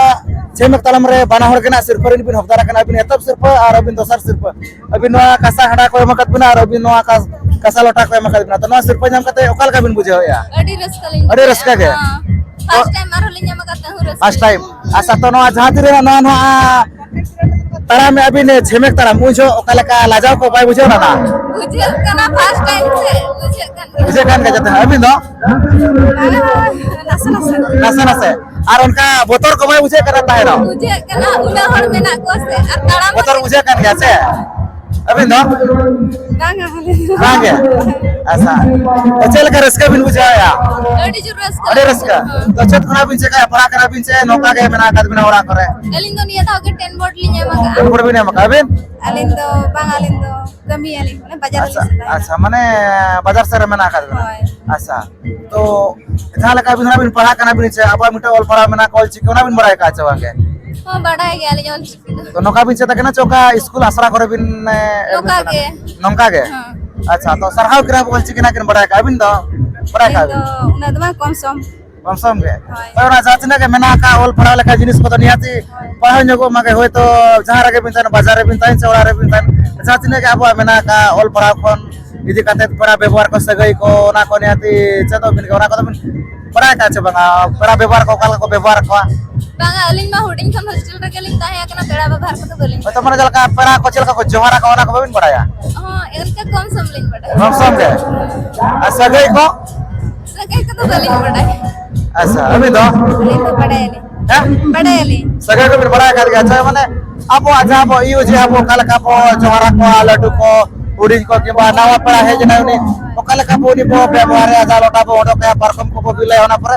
ᱪᱷᱮᱢᱮᱠ ᱛᱟᱲᱟᱢ ᱨᱮ ᱵᱟᱱᱟ ᱦᱚᱲ ᱜᱮ ᱱᱟᱜ ᱥᱤᱨᱯᱟᱹ ᱨᱮᱱ ᱵᱤᱱ ᱦᱚᱠᱫᱟᱨ ᱟᱠᱟᱱᱟ, ᱟᱹᱵᱤᱱ ᱮᱛᱚᱦᱚᱵ ᱥᱤᱨᱯᱟᱹ ᱟᱨ ᱟᱹᱵᱤᱱ ᱫᱚᱥᱟᱨ ᱥᱤᱨᱯᱟᱹ᱾ ᱟᱹᱵᱤᱱ ᱱᱚᱣᱟ ᱠᱟᱸᱥᱟ ᱦᱟᱸᱰᱟ ᱠᱚ ᱮᱢ ᱟᱠᱟᱫ ᱵᱤᱱᱟ ᱟᱨ ᱟᱹᱵᱤᱱ ᱱᱚᱣᱟ ᱠᱟᱸᱥ-, ᱠᱟᱸᱥᱟ ᱞᱚᱴᱟ ᱠᱚ ᱮᱢ ᱟᱠᱟᱫ ᱵᱤᱱᱟ, ᱛᱚ ᱱᱚᱣᱟ ᱥᱤᱨᱯᱟᱹ ᱧᱟᱢ ᱠᱟᱛᱮ ᱚᱠᱟ ᱞᱮᱠᱟ ᱵᱤᱱ ᱵᱩᱡᱷᱟᱹᱣᱮᱫᱼᱟ? ᱟᱹᱰᱤ ᱨᱟᱹᱥᱠᱟᱹ ᱞᱤᱧ ᱟᱹᱰᱤ ᱵᱩᱡᱷᱟᱹᱣᱮᱫᱼᱟ᱾ ᱨᱟᱹᱥᱠᱟᱹ ᱜᱮ? ᱦᱚᱸ᱾ ᱯᱷᱟᱥᱴ ᱛᱚ ᱴᱟᱭᱤᱢ ᱟᱨᱦᱚᱸ ᱞᱤᱧ ᱧᱟᱢ ᱟᱠᱟᱫ ᱛᱮ ᱟᱹᱦᱩ ᱨᱟᱹᱥᱠᱟᱹ᱾ First time. ᱟᱪᱪᱷᱟ, ᱛᱚ ᱱᱚᱣᱟ ᱡᱟᱦᱟᱸ ᱛᱤᱨᱮ ᱱᱚᱣᱟ, ᱱᱚᱣᱟ ᱛᱟᱲᱟᱢᱮᱫᱼᱟ ᱵᱤᱱ, ᱡᱷᱮᱢᱮᱠ ᱛᱟᱲᱟᱢ, ᱩᱱ ᱡᱚᱦᱚᱜ ᱚᱠᱟ ᱞᱮᱠᱟ ᱞᱟᱡᱟᱣ ᱠᱚ ᱵᱟᱭ ᱵᱩᱡᱷᱟᱹᱣ ᱞᱮᱱᱟ? ᱵᱩᱡᱷᱟᱹᱜ ᱠᱟᱱᱟ, ᱯᱷᱟᱥᱴ ᱴᱟᱭᱤᱢ ᱥᱮ, ᱵᱩᱡᱷᱟᱹᱜ ᱠᱟᱱ ᱜᱮᱭᱟ᱾ ᱵᱩᱡᱷᱟᱹᱜ ᱠᱟᱱ ᱜᱮᱭᱟ ᱡᱟᱛᱮ᱾ ᱟᱹᱵᱤᱱ ᱫᱚ? ᱱᱟᱥᱮ ᱱᱟᱥᱮ᱾ ᱱᱟᱥᱮ ᱱᱟᱥᱮ᱾ ᱟᱨ ᱚᱱᱠᱟ ᱵᱚᱛᱚᱨ ᱠᱚ ᱵᱟᱭ ᱵᱩᱡᱷᱟᱹᱜ ᱠᱟᱱᱟ ᱛᱟᱦᱮᱸ ᱫᱚ? ᱵᱩᱡᱷᱟᱹᱜ ᱠᱟᱱᱟ, ᱩᱱᱟᱹᱜ ᱦᱚᱲ ᱢᱮᱱᱟᱜ ᱠᱚᱣᱟ ᱥᱮ, ᱟᱨ ᱛᱟᱲᱟᱢ ᱵᱚᱛᱚᱨ ᱵᱩᱡᱷᱟᱹᱜ ᱠᱟᱱ ᱜᱮᱭᱟ ᱥᱮ? ᱟᱹᱵᱤᱱ ᱫᱚ? ᱵᱟᱝᱟ, ᱟᱹᱞᱤᱧ ᱫᱚ᱾ ᱵᱟᱝ ᱜᱮ? ᱟᱪᱪᱷᱟ᱾ ᱛᱚ ᱪᱮᱫ ᱞᱮᱠᱟ ᱨᱟᱹᱥᱠᱟᱹ ᱵᱤᱱ ᱵᱩᱡᱷᱟᱹᱣᱮᱫᱼᱟ? ᱟᱹᱰᱤ ᱡᱳᱨ ᱨᱟᱹᱥᱠᱟᱹ᱾ ᱟᱹᱰᱤ ᱨᱟᱹᱥᱠᱟᱹ᱾ ᱦᱚᱸ᱾ ᱛᱚ ᱪᱮᱫ ᱠᱷᱚᱱᱟᱜ ᱵᱤᱱ ᱪᱮᱠᱟᱭᱟ? ᱯᱟᱲᱦᱟᱜ ᱠᱟᱱᱟ ᱵᱤᱱ ᱪᱮ ᱱᱚᱝᱠᱟ ᱜᱮ ᱢᱮᱱᱟᱜ ᱟᱠᱟᱫ ᱵᱤᱱᱟ ᱚᱲᱟᱜ ᱠᱚᱨᱮ? ᱟᱹᱞᱤᱧ ᱫᱚ ᱱᱤᱭᱟᱹ ᱫᱷᱟᱣ ᱜᱮ ᱴᱮᱱ ᱵᱳᱨᱰ ᱞᱤᱧ ᱮᱢ ᱟᱠᱟᱫᱼᱟ᱾ ᱴᱮᱱ ᱵᱳᱨᱰ ᱵᱤᱱ ᱮᱢ ᱟᱠᱟᱫᱼᱟ? ᱟᱹᱵᱤᱱ? ᱟᱹᱞᱤᱧ ᱫᱚ ᱵᱟᱝ, ᱟᱹᱞᱤᱧ ᱫᱚ ᱠᱟᱹᱢᱤᱭᱟᱞᱤᱧ, ᱢᱟᱱᱮ ᱵᱟᱡᱟᱨ ᱨᱮᱞᱤᱧ ᱟᱪᱪᱷᱟ, ᱥᱮᱱ ᱛᱟᱦᱮᱱᱟ᱾ ᱟᱪᱪᱷᱟ, ᱢᱟᱱᱮ ᱵᱟᱡᱟᱨ ᱥᱮᱫ ᱨᱮ ᱢᱮᱱᱟᱜ ᱟᱠᱟᱫ ᱵᱤᱱᱟ? ᱦᱳᱭ᱾ ᱟᱪᱪᱷᱟ᱾ ᱛᱚ ᱡᱟᱦᱟᱸ ᱞᱮᱠᱟ ᱟᱹᱵᱤᱱ ᱦᱟᱸᱜ ᱵᱤᱱ ᱯᱟᱲᱦᱟᱜ ᱠᱟᱱᱟ ᱵᱤᱱ ᱥᱮ, ᱟᱵᱚᱣᱟᱜ ᱢᱤᱫᱴᱟᱝ ᱚᱞ ᱯᱟᱲᱦᱟᱣ ᱢᱮᱱᱟᱜᱼᱟ, ᱚᱞ ᱪᱤᱠᱤ, ᱚᱱᱟ ᱵᱤᱱ ᱵᱟᱲᱟᱭ ᱟᱠᱟᱫᱼᱟ ᱪᱮ ᱵᱟᱝ ᱜᱮ? ᱦᱚᱸ, ᱵᱟᱰᱟᱭ ᱜᱮᱭᱟᱞᱤᱧ ᱚᱞ ᱪᱤᱠᱤ ᱫᱚ᱾ ᱛᱚ ᱱᱚᱝᱠᱟ ᱵᱤᱱ ᱪᱮᱫ ᱟᱠᱟᱱᱟ ᱪᱮ ᱚᱠᱟ ᱤᱥᱠᱩᱞ ᱟᱥᱲᱟ ᱠᱚᱨᱮ ᱵᱤᱱ, ᱮ, ᱱᱚᱝᱠᱟ ᱜᱮ᱾ ᱱᱚᱝᱠᱟ ᱜᱮ? ᱦᱚᱸ᱾ ᱟᱪᱪᱷᱟ, ᱛᱚ ᱥᱟᱨᱦᱟᱣ ᱠᱮᱫᱟ ᱵᱚᱱ, ᱚᱞ ᱪᱤᱠᱤ ᱱᱟᱜ ᱵᱤᱱ ᱵᱟᱲᱟᱭ ᱟᱠᱟᱫᱼᱟ, ᱟᱹᱵᱤᱱ ᱫᱚ ᱵᱟᱲᱟᱭ ᱟᱹᱞᱤᱧ ᱟᱠᱟᱫᱼᱟ ᱫᱚ ᱵᱤᱱ? ᱩᱱᱟᱹᱜ ᱫᱚ ᱵᱟᱝ, ᱠᱚᱢ ᱥᱚᱢ᱾ ᱠᱚᱢ ᱥᱚᱢ ᱜᱮ? ᱦᱳᱭ᱾ ᱦᱳᱭ, ᱚᱱᱟ ᱡᱟᱦᱟᱸ ᱛᱤᱱᱟᱹᱜ ᱜᱮ ᱢᱮᱱᱟᱜ ᱟᱠᱟᱫ ᱚᱞ ᱯᱟᱲᱦᱟᱣ ᱞᱮᱠᱟ ᱡᱤᱱᱤᱥ ᱠᱚᱫᱚ ᱱᱤᱦᱟᱹᱛᱤ ᱦᱳᱭ᱾ ᱯᱟᱲᱦᱟᱣ ᱧᱚᱜᱚᱜ ᱢᱟᱜᱮ, ᱦᱳᱭᱛᱳ ᱡᱟᱦᱟᱸ ᱨᱮᱜᱮ ᱵᱤᱱ ᱛᱟᱦᱮᱱ, ᱵᱟᱡᱟᱨ ᱨᱮᱵᱤᱱ ᱛᱟᱦᱮᱱ ᱥᱮ ᱚᱲᱟᱜ ᱨᱮᱵᱤᱱ ᱛᱟᱦᱮᱱ, ᱡᱟᱦᱟᱸ ᱛᱤᱱᱟᱹᱜ ᱜᱮ ᱟᱵᱚᱣᱟᱜ ᱢᱮᱱᱟᱜ ᱟᱠᱟᱫ ᱚᱞ ᱯᱟᱲᱦᱟᱣ ᱠᱷᱚᱱ ᱤᱫᱤ ᱠᱟᱛᱮ ᱯᱮᱲᱟ ᱵᱮᱵᱚᱦᱟᱨ ᱠᱚ, ᱥᱟᱹᱜᱟᱹᱭ ᱠᱚ, ᱚᱱᱟ ᱠᱚ ᱱᱤᱦᱟᱹᱛᱤ ᱪᱮᱫᱚᱜ ᱵᱤᱱ ᱜᱮ, ᱚᱱᱟ ᱠᱚᱫᱚ ᱵᱤᱱ ᱵᱟᱲᱟᱭ ᱟᱠᱟᱫ ᱪᱮ ᱵᱟᱝᱟ? ᱯᱮᱲᱟ ᱵᱮᱵᱚᱦᱟᱨ ᱠᱚ ᱚᱠᱟ ᱞᱮᱠᱟ ᱠᱚ ᱵᱮᱵᱚᱦᱟᱨ ᱠᱚᱣᱟ? ᱵᱟᱝᱟ, ᱟᱹᱞᱤᱧ ᱢᱟ ᱦᱩᱰᱤᱧ ᱠᱷᱚᱱ ᱦᱳᱥᱴᱮᱞ ᱨᱮᱜᱮ ᱞᱤᱧ ᱛᱟᱦᱮᱸ ᱟᱠᱟᱱᱟ, ᱯᱮᱲᱟ ᱵᱮᱵᱚᱦᱟᱨ ᱠᱚᱫᱚ ᱵᱟᱹᱞᱤᱧ ᱦᱳᱭᱛᱳ ᱢᱟᱱᱮ ᱪᱮᱫ ᱞᱮᱠᱟ ᱯᱮᱲᱟ ᱠᱚ ᱪᱮᱫ ᱞᱮᱠᱟ ᱠᱚ ᱡᱚᱦᱟᱨ ᱟᱠᱚᱣᱟ, ᱚᱱᱟ ᱠᱚ ᱵᱟᱹᱵᱤᱱ ᱵᱟᱲᱟᱭᱟ? ᱦᱚᱸ, ᱮᱱᱠᱟ ᱠᱚᱢ ᱥᱚᱢ ᱞᱤᱧ ᱵᱟᱰᱟᱭᱟ᱾ ᱠᱚᱢ ᱥᱚᱢ ᱜᱮ? ᱟᱨ ᱥᱟᱹᱜᱟᱹᱭ ᱠᱚ? ᱥᱟᱹᱜᱟᱹᱭ ᱠᱚᱫᱚ ᱵᱟᱹᱞᱤᱧ ᱵᱟᱰᱟᱭᱟ᱾ ᱟᱪᱪᱷᱟ, ᱟᱹᱵᱤᱱ ᱫᱚ? ᱟᱹᱞᱤᱧ ᱫᱚ ᱵᱟᱰᱟᱭᱟᱞᱤᱧ᱾ ᱦᱮᱸ? ᱵᱟᱰᱟᱭᱟᱞᱤᱧ᱾ ᱥᱟᱹᱜᱟᱹᱭ ᱠᱚᱵᱤᱱ ᱵᱟᱲᱟᱭ ᱟᱠᱟᱫ ᱜᱮᱭᱟ᱾ ᱟᱪᱪᱷᱟ, ᱢᱟᱱᱮ ᱟᱵᱚᱣᱟᱜ ᱡᱟᱦᱟᱸ ᱵᱚ ᱤᱭᱩᱡᱽ ᱮᱫᱟ ᱵᱚ, ᱚᱠᱟ ᱞᱮᱠᱟ ᱵᱚ ᱡᱚᱦᱟᱨ ᱟᱠᱚᱣᱟ ᱞᱟᱹᱴᱩ ᱠᱚ, ᱦᱩᱰᱤᱧ ᱠᱚ, ᱠᱤᱝᱵᱟ ᱱᱟᱣᱟ ᱯᱮᱲᱟ ᱦᱮᱡ ᱮᱱᱟᱭ, ᱩᱱᱤ ᱚᱠᱟ ᱞᱮᱠᱟ ᱵᱚ ᱩᱱᱤ ᱵᱚ ᱵᱮᱵᱚᱦᱟᱨᱮᱭᱟ, ᱫᱟᱜ ᱞᱚᱴᱟ ᱵᱚ ᱚᱰᱚᱠᱟᱭᱟ, ᱯᱟᱨᱠᱚᱢ ᱠᱚᱵᱚ ᱵᱤᱞᱟᱭᱟ, ᱚᱱᱟ ᱯᱚᱨᱮ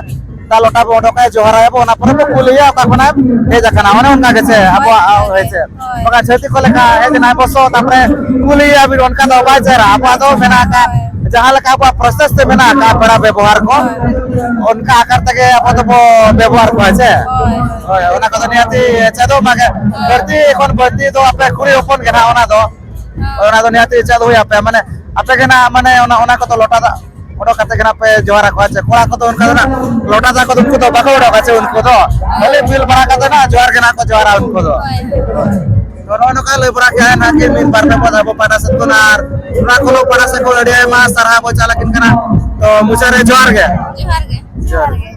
ᱫᱟᱜ ᱞᱚᱴᱟ ᱵᱚ ᱚᱰᱚᱠᱟᱭᱟ, ᱡᱚᱦᱟᱨᱟᱭᱟ ᱵᱚ, ᱚᱱᱟ ᱯᱚᱨᱮ ᱵᱚ ᱠᱩᱞᱤᱭᱮᱭᱟ ᱚᱠᱟ ᱠᱷᱚᱱᱟᱜ ᱮᱢ ᱦᱮᱡ ᱟᱠᱟᱱᱟ, ᱚᱱᱮ ᱚᱱᱠᱟ ᱜᱮ ᱥᱮ ᱟᱵᱚᱣᱟᱜ, ᱦᱳᱭ, ᱦᱳᱭ ᱥᱮ᱾ ᱦᱳᱭ᱾ ᱵᱟᱠᱷᱟᱱ ᱪᱷᱟᱹᱛᱤᱠ ᱠᱚ ᱞᱮᱠᱟ ᱦᱮᱡ ᱮᱱᱟᱭ ᱵᱚᱥᱚ, ᱛᱟᱯᱚᱨᱮ ᱠᱩᱞᱤᱭᱮᱭᱟ ᱵᱤᱱ, ᱚᱱᱠᱟ ᱫᱚ ᱵᱟᱭ ᱪᱮᱦᱨᱟ᱾ ᱟᱵᱚᱣᱟᱜ ᱫᱚ ᱢᱮᱱᱟᱜ ᱟᱠᱟᱫ, ᱦᱳᱭ᱾ ᱡᱟᱦᱟᱸ ᱞᱮᱠᱟ ᱟᱵᱚᱣᱟᱜ ᱯᱨᱚᱥᱮᱥ ᱛᱮ ᱢᱮᱱᱟᱜ ᱟᱠᱟᱫ ᱯᱮᱲᱟ ᱵᱮᱵᱚᱦᱟᱨ ᱠᱚ, ᱦᱳᱭ᱾ ᱚᱱᱠᱟ ᱟᱠᱟᱨ ᱛᱮᱜᱮ ᱟᱵᱚ ᱫᱚᱵᱚ ᱵᱮᱵᱚᱦᱟᱨ ᱠᱚᱣᱟ, ᱦᱮᱸ ᱥᱮ? ᱦᱳᱭ᱾ ᱦᱳᱭ, ᱚᱱᱟ ᱠᱚᱫᱚ ᱱᱤᱦᱟᱹᱛᱤ ᱪᱮᱫᱚᱜ ᱢᱟᱜᱮ᱾ ᱦᱳᱭ᱾ ᱵᱟᱹᱲᱛᱤ ᱠᱷᱚᱱ ᱵᱟᱹᱲᱛᱤ ᱫᱚ ᱟᱯᱮ ᱠᱩᱲᱤ ᱦᱚᱯᱚᱱ ᱜᱮ ᱱᱟᱦᱟᱜ ᱚᱱᱟ ᱫᱚ, ᱦᱳᱭ᱾ ᱚᱱᱟ ᱫᱚ ᱱᱤᱦᱟᱹᱛᱤ ᱪᱮᱫ ᱦᱩᱭ ᱟᱯᱮ, ᱢᱟᱱᱮ ᱟᱯᱮ ᱜᱮ ᱱᱟᱦᱟᱜ, ᱢᱟᱱᱮ ᱚᱱᱟ, ᱚᱱᱟ ᱠᱚᱫᱚ ᱞᱚᱴᱟ ᱫᱟᱜ ᱚᱰᱚᱠ ᱠᱟᱛᱮ ᱜᱮ ᱱᱟᱦᱟᱜ ᱯᱮ ᱡᱚᱦᱟᱨ ᱟᱠᱚᱣᱟ, ᱪᱮ ᱠᱚᱲᱟ ᱠᱚᱫᱚ ᱚᱱᱠᱟ ᱫᱚ ᱱᱟᱦᱟᱜ ᱞᱚᱴᱟ ᱫᱟᱜ ᱠᱚᱫᱚ ᱩᱱᱠᱩ ᱫᱚ ᱵᱟᱠᱚ ᱚᱰᱚᱠᱟ, ᱪᱮ ᱩᱱᱠᱩ ᱫᱚ ᱠᱷᱟᱹᱞᱤ ᱵᱤᱞ ᱵᱟᱲᱟ ᱠᱟᱛᱮ ᱱᱟᱦᱟᱜ ᱡᱚᱦᱟᱨ ᱜᱮ ᱱᱟᱦᱟᱜ ᱠᱚ ᱡᱚᱦᱟᱨᱟ ᱩᱱᱠᱩ ᱫᱚ᱾ ᱦᱳᱭ᱾ ᱛᱚ ᱱᱚᱜᱼᱚ ᱱᱚᱝᱠᱟ ᱞᱟᱹᱭ ᱵᱟᱲᱟ ᱠᱮᱜᱼᱟ ᱱᱟᱦᱟᱜ ᱠᱤ ᱢᱤᱫ ᱵᱟᱨ ᱯᱮ ᱯᱚᱫ ᱟᱵᱚ ᱯᱟᱦᱴᱟ ᱥᱮᱫ ᱠᱷᱚᱱ ᱟᱨ ᱚᱱᱟ ᱠᱷᱚᱱ ᱯᱟᱦᱴᱟ ᱥᱮᱫ ᱠᱷᱚᱱ ᱟᱹᱰᱤ ᱟᱭᱢᱟ ᱥᱟᱨᱦᱟᱣ ᱵᱚ ᱪᱟᱞ ᱟᱹᱠᱤᱱ ᱠᱟᱱᱟ᱾ ᱛᱚ ᱢᱩᱪᱟᱹᱫ ᱨᱮ ᱡᱚᱦᱟᱨ ᱜᱮ᱾ ᱡᱚᱦᱟᱨ ᱜᱮ᱾ ᱡᱚᱦᱟᱨ ᱜᱮ᱾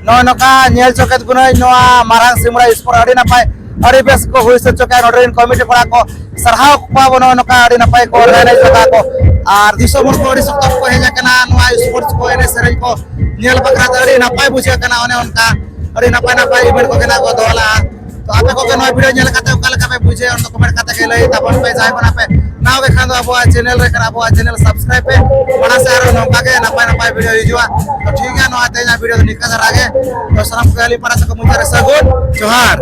ᱱᱚᱜᱼᱚᱭ ᱱᱚᱝᱠᱟ ᱧᱮᱞ ᱪᱚ ᱠᱮᱫ ᱵᱚᱱᱟᱹᱧ ᱱᱚᱣᱟ ᱢᱟᱨᱟᱝ ᱥᱤᱢᱲᱟ ᱥᱯᱳᱨᱴ ᱟᱹᱰᱤ ᱱᱟᱯᱟᱭ, ᱟᱹᱰᱤ ᱵᱮᱥ ᱠᱚ ᱦᱩᱭ ᱥᱟᱹᱛ ᱪᱚ ᱠᱮᱫᱟ᱾ ᱱᱚᱰᱮ ᱨᱮᱱ ᱠᱚᱢᱤᱴᱤ ᱠᱚᱲᱟ ᱠᱚ ᱥᱟᱨᱦᱟᱣ ᱠᱚᱣᱟ ᱵᱚᱱ, ᱱᱚᱜᱼᱚᱭ ᱱᱚᱝᱠᱟ ᱟᱹᱰᱤ ᱱᱟᱯᱟᱭ ᱠᱚ ᱮᱱᱮᱡ ᱠᱟᱫᱟ ᱠᱚ᱾ ᱟᱨ ᱫᱤᱥᱚᱢ ᱦᱚᱲ ᱠᱚ ᱟᱹᱰᱤ ᱥᱚᱠᱛᱚ ᱠᱚ ᱦᱮᱡ ᱟᱠᱟᱱᱟ ᱱᱚᱣᱟ ᱥᱯᱳᱨᱴᱥ ᱠᱚ ᱮᱱᱮᱡ ᱥᱮᱨᱮᱧ ᱠᱚ ᱧᱮᱞ ᱵᱟᱠᱷᱨᱟ ᱛᱮ᱾ ᱟᱹᱰᱤ ᱱᱟᱯᱟᱭ ᱵᱩᱡᱷᱟᱹᱜ ᱠᱟᱱᱟ᱾ ᱚᱱᱮ ᱚᱱᱠᱟ ᱟᱹᱰᱤ ᱱᱟᱯᱟᱭ ᱱᱟᱯᱟᱭ ᱤᱵᱷᱮᱱᱴ ᱠᱚ ᱜᱮ ᱱᱟᱜ ᱠᱚ ᱫᱚᱦᱚ ᱞᱮᱜᱼᱟ᱾ ᱛᱚ ᱟᱯᱮ ᱠᱚᱜᱮ ᱱᱚᱣᱟ ᱵᱷᱤᱰᱤᱭᱳ ᱧᱮᱞ ᱠᱟᱛᱮ ᱚᱠᱟ ᱞᱮᱠᱟ ᱯᱮ ᱵᱩᱡᱷᱟᱹᱣᱟ, ᱚᱱᱟ ᱠᱚᱢᱮᱱᱴ ᱠᱟᱛᱮ ᱜᱮ ᱞᱟᱹᱭ ᱛᱟᱵᱚᱱ ᱯᱮ᱾ ᱡᱟᱦᱟᱸᱭ ᱠᱚ ᱱᱟᱜ ᱯᱮ ᱱᱟᱣᱟ ᱜᱮ ᱠᱷᱟᱱ ᱫᱚ ᱟᱵᱚᱣᱟᱜ ᱪᱮᱱᱮᱞ ᱨᱮ ᱠᱷᱟᱱ ᱟᱵᱚᱣᱟᱜ ᱪᱮᱱᱮᱞ ᱥᱟᱵᱥᱠᱨᱟᱭᱤᱵ ᱯᱮ᱾ ᱢᱟᱲᱟᱝ ᱥᱮᱫ ᱟᱨᱚ ᱱᱚᱝᱠᱟ ᱜᱮ ᱱᱟᱯᱟᱭ ᱱᱟᱯᱟᱭ ᱵᱷᱤᱰᱤᱭᱳ ᱦᱤᱡᱩᱜᱼᱟ᱾ ᱛᱚ ᱴᱷᱤᱠ ᱜᱮᱭᱟ, ᱱᱚᱣᱟ ᱛᱮᱦᱮᱧᱟᱜ ᱵᱷᱤᱰᱤᱭᱳ ᱫᱚ ᱱᱤᱝᱠᱟ ᱫᱷᱟᱨᱟ ᱜᱮ᱾ ᱛᱚ ᱥᱟᱱᱟᱢ ᱠᱚᱜᱮ ᱟᱹᱞᱤᱧ ᱯᱟᱦᱴᱟ ᱥᱮᱫ ᱠᱷᱚᱱ ᱢᱩᱪᱟᱹᱫ ᱨᱮ ᱥᱟᱹᱜᱩᱱ ᱡᱚᱦᱟᱨ᱾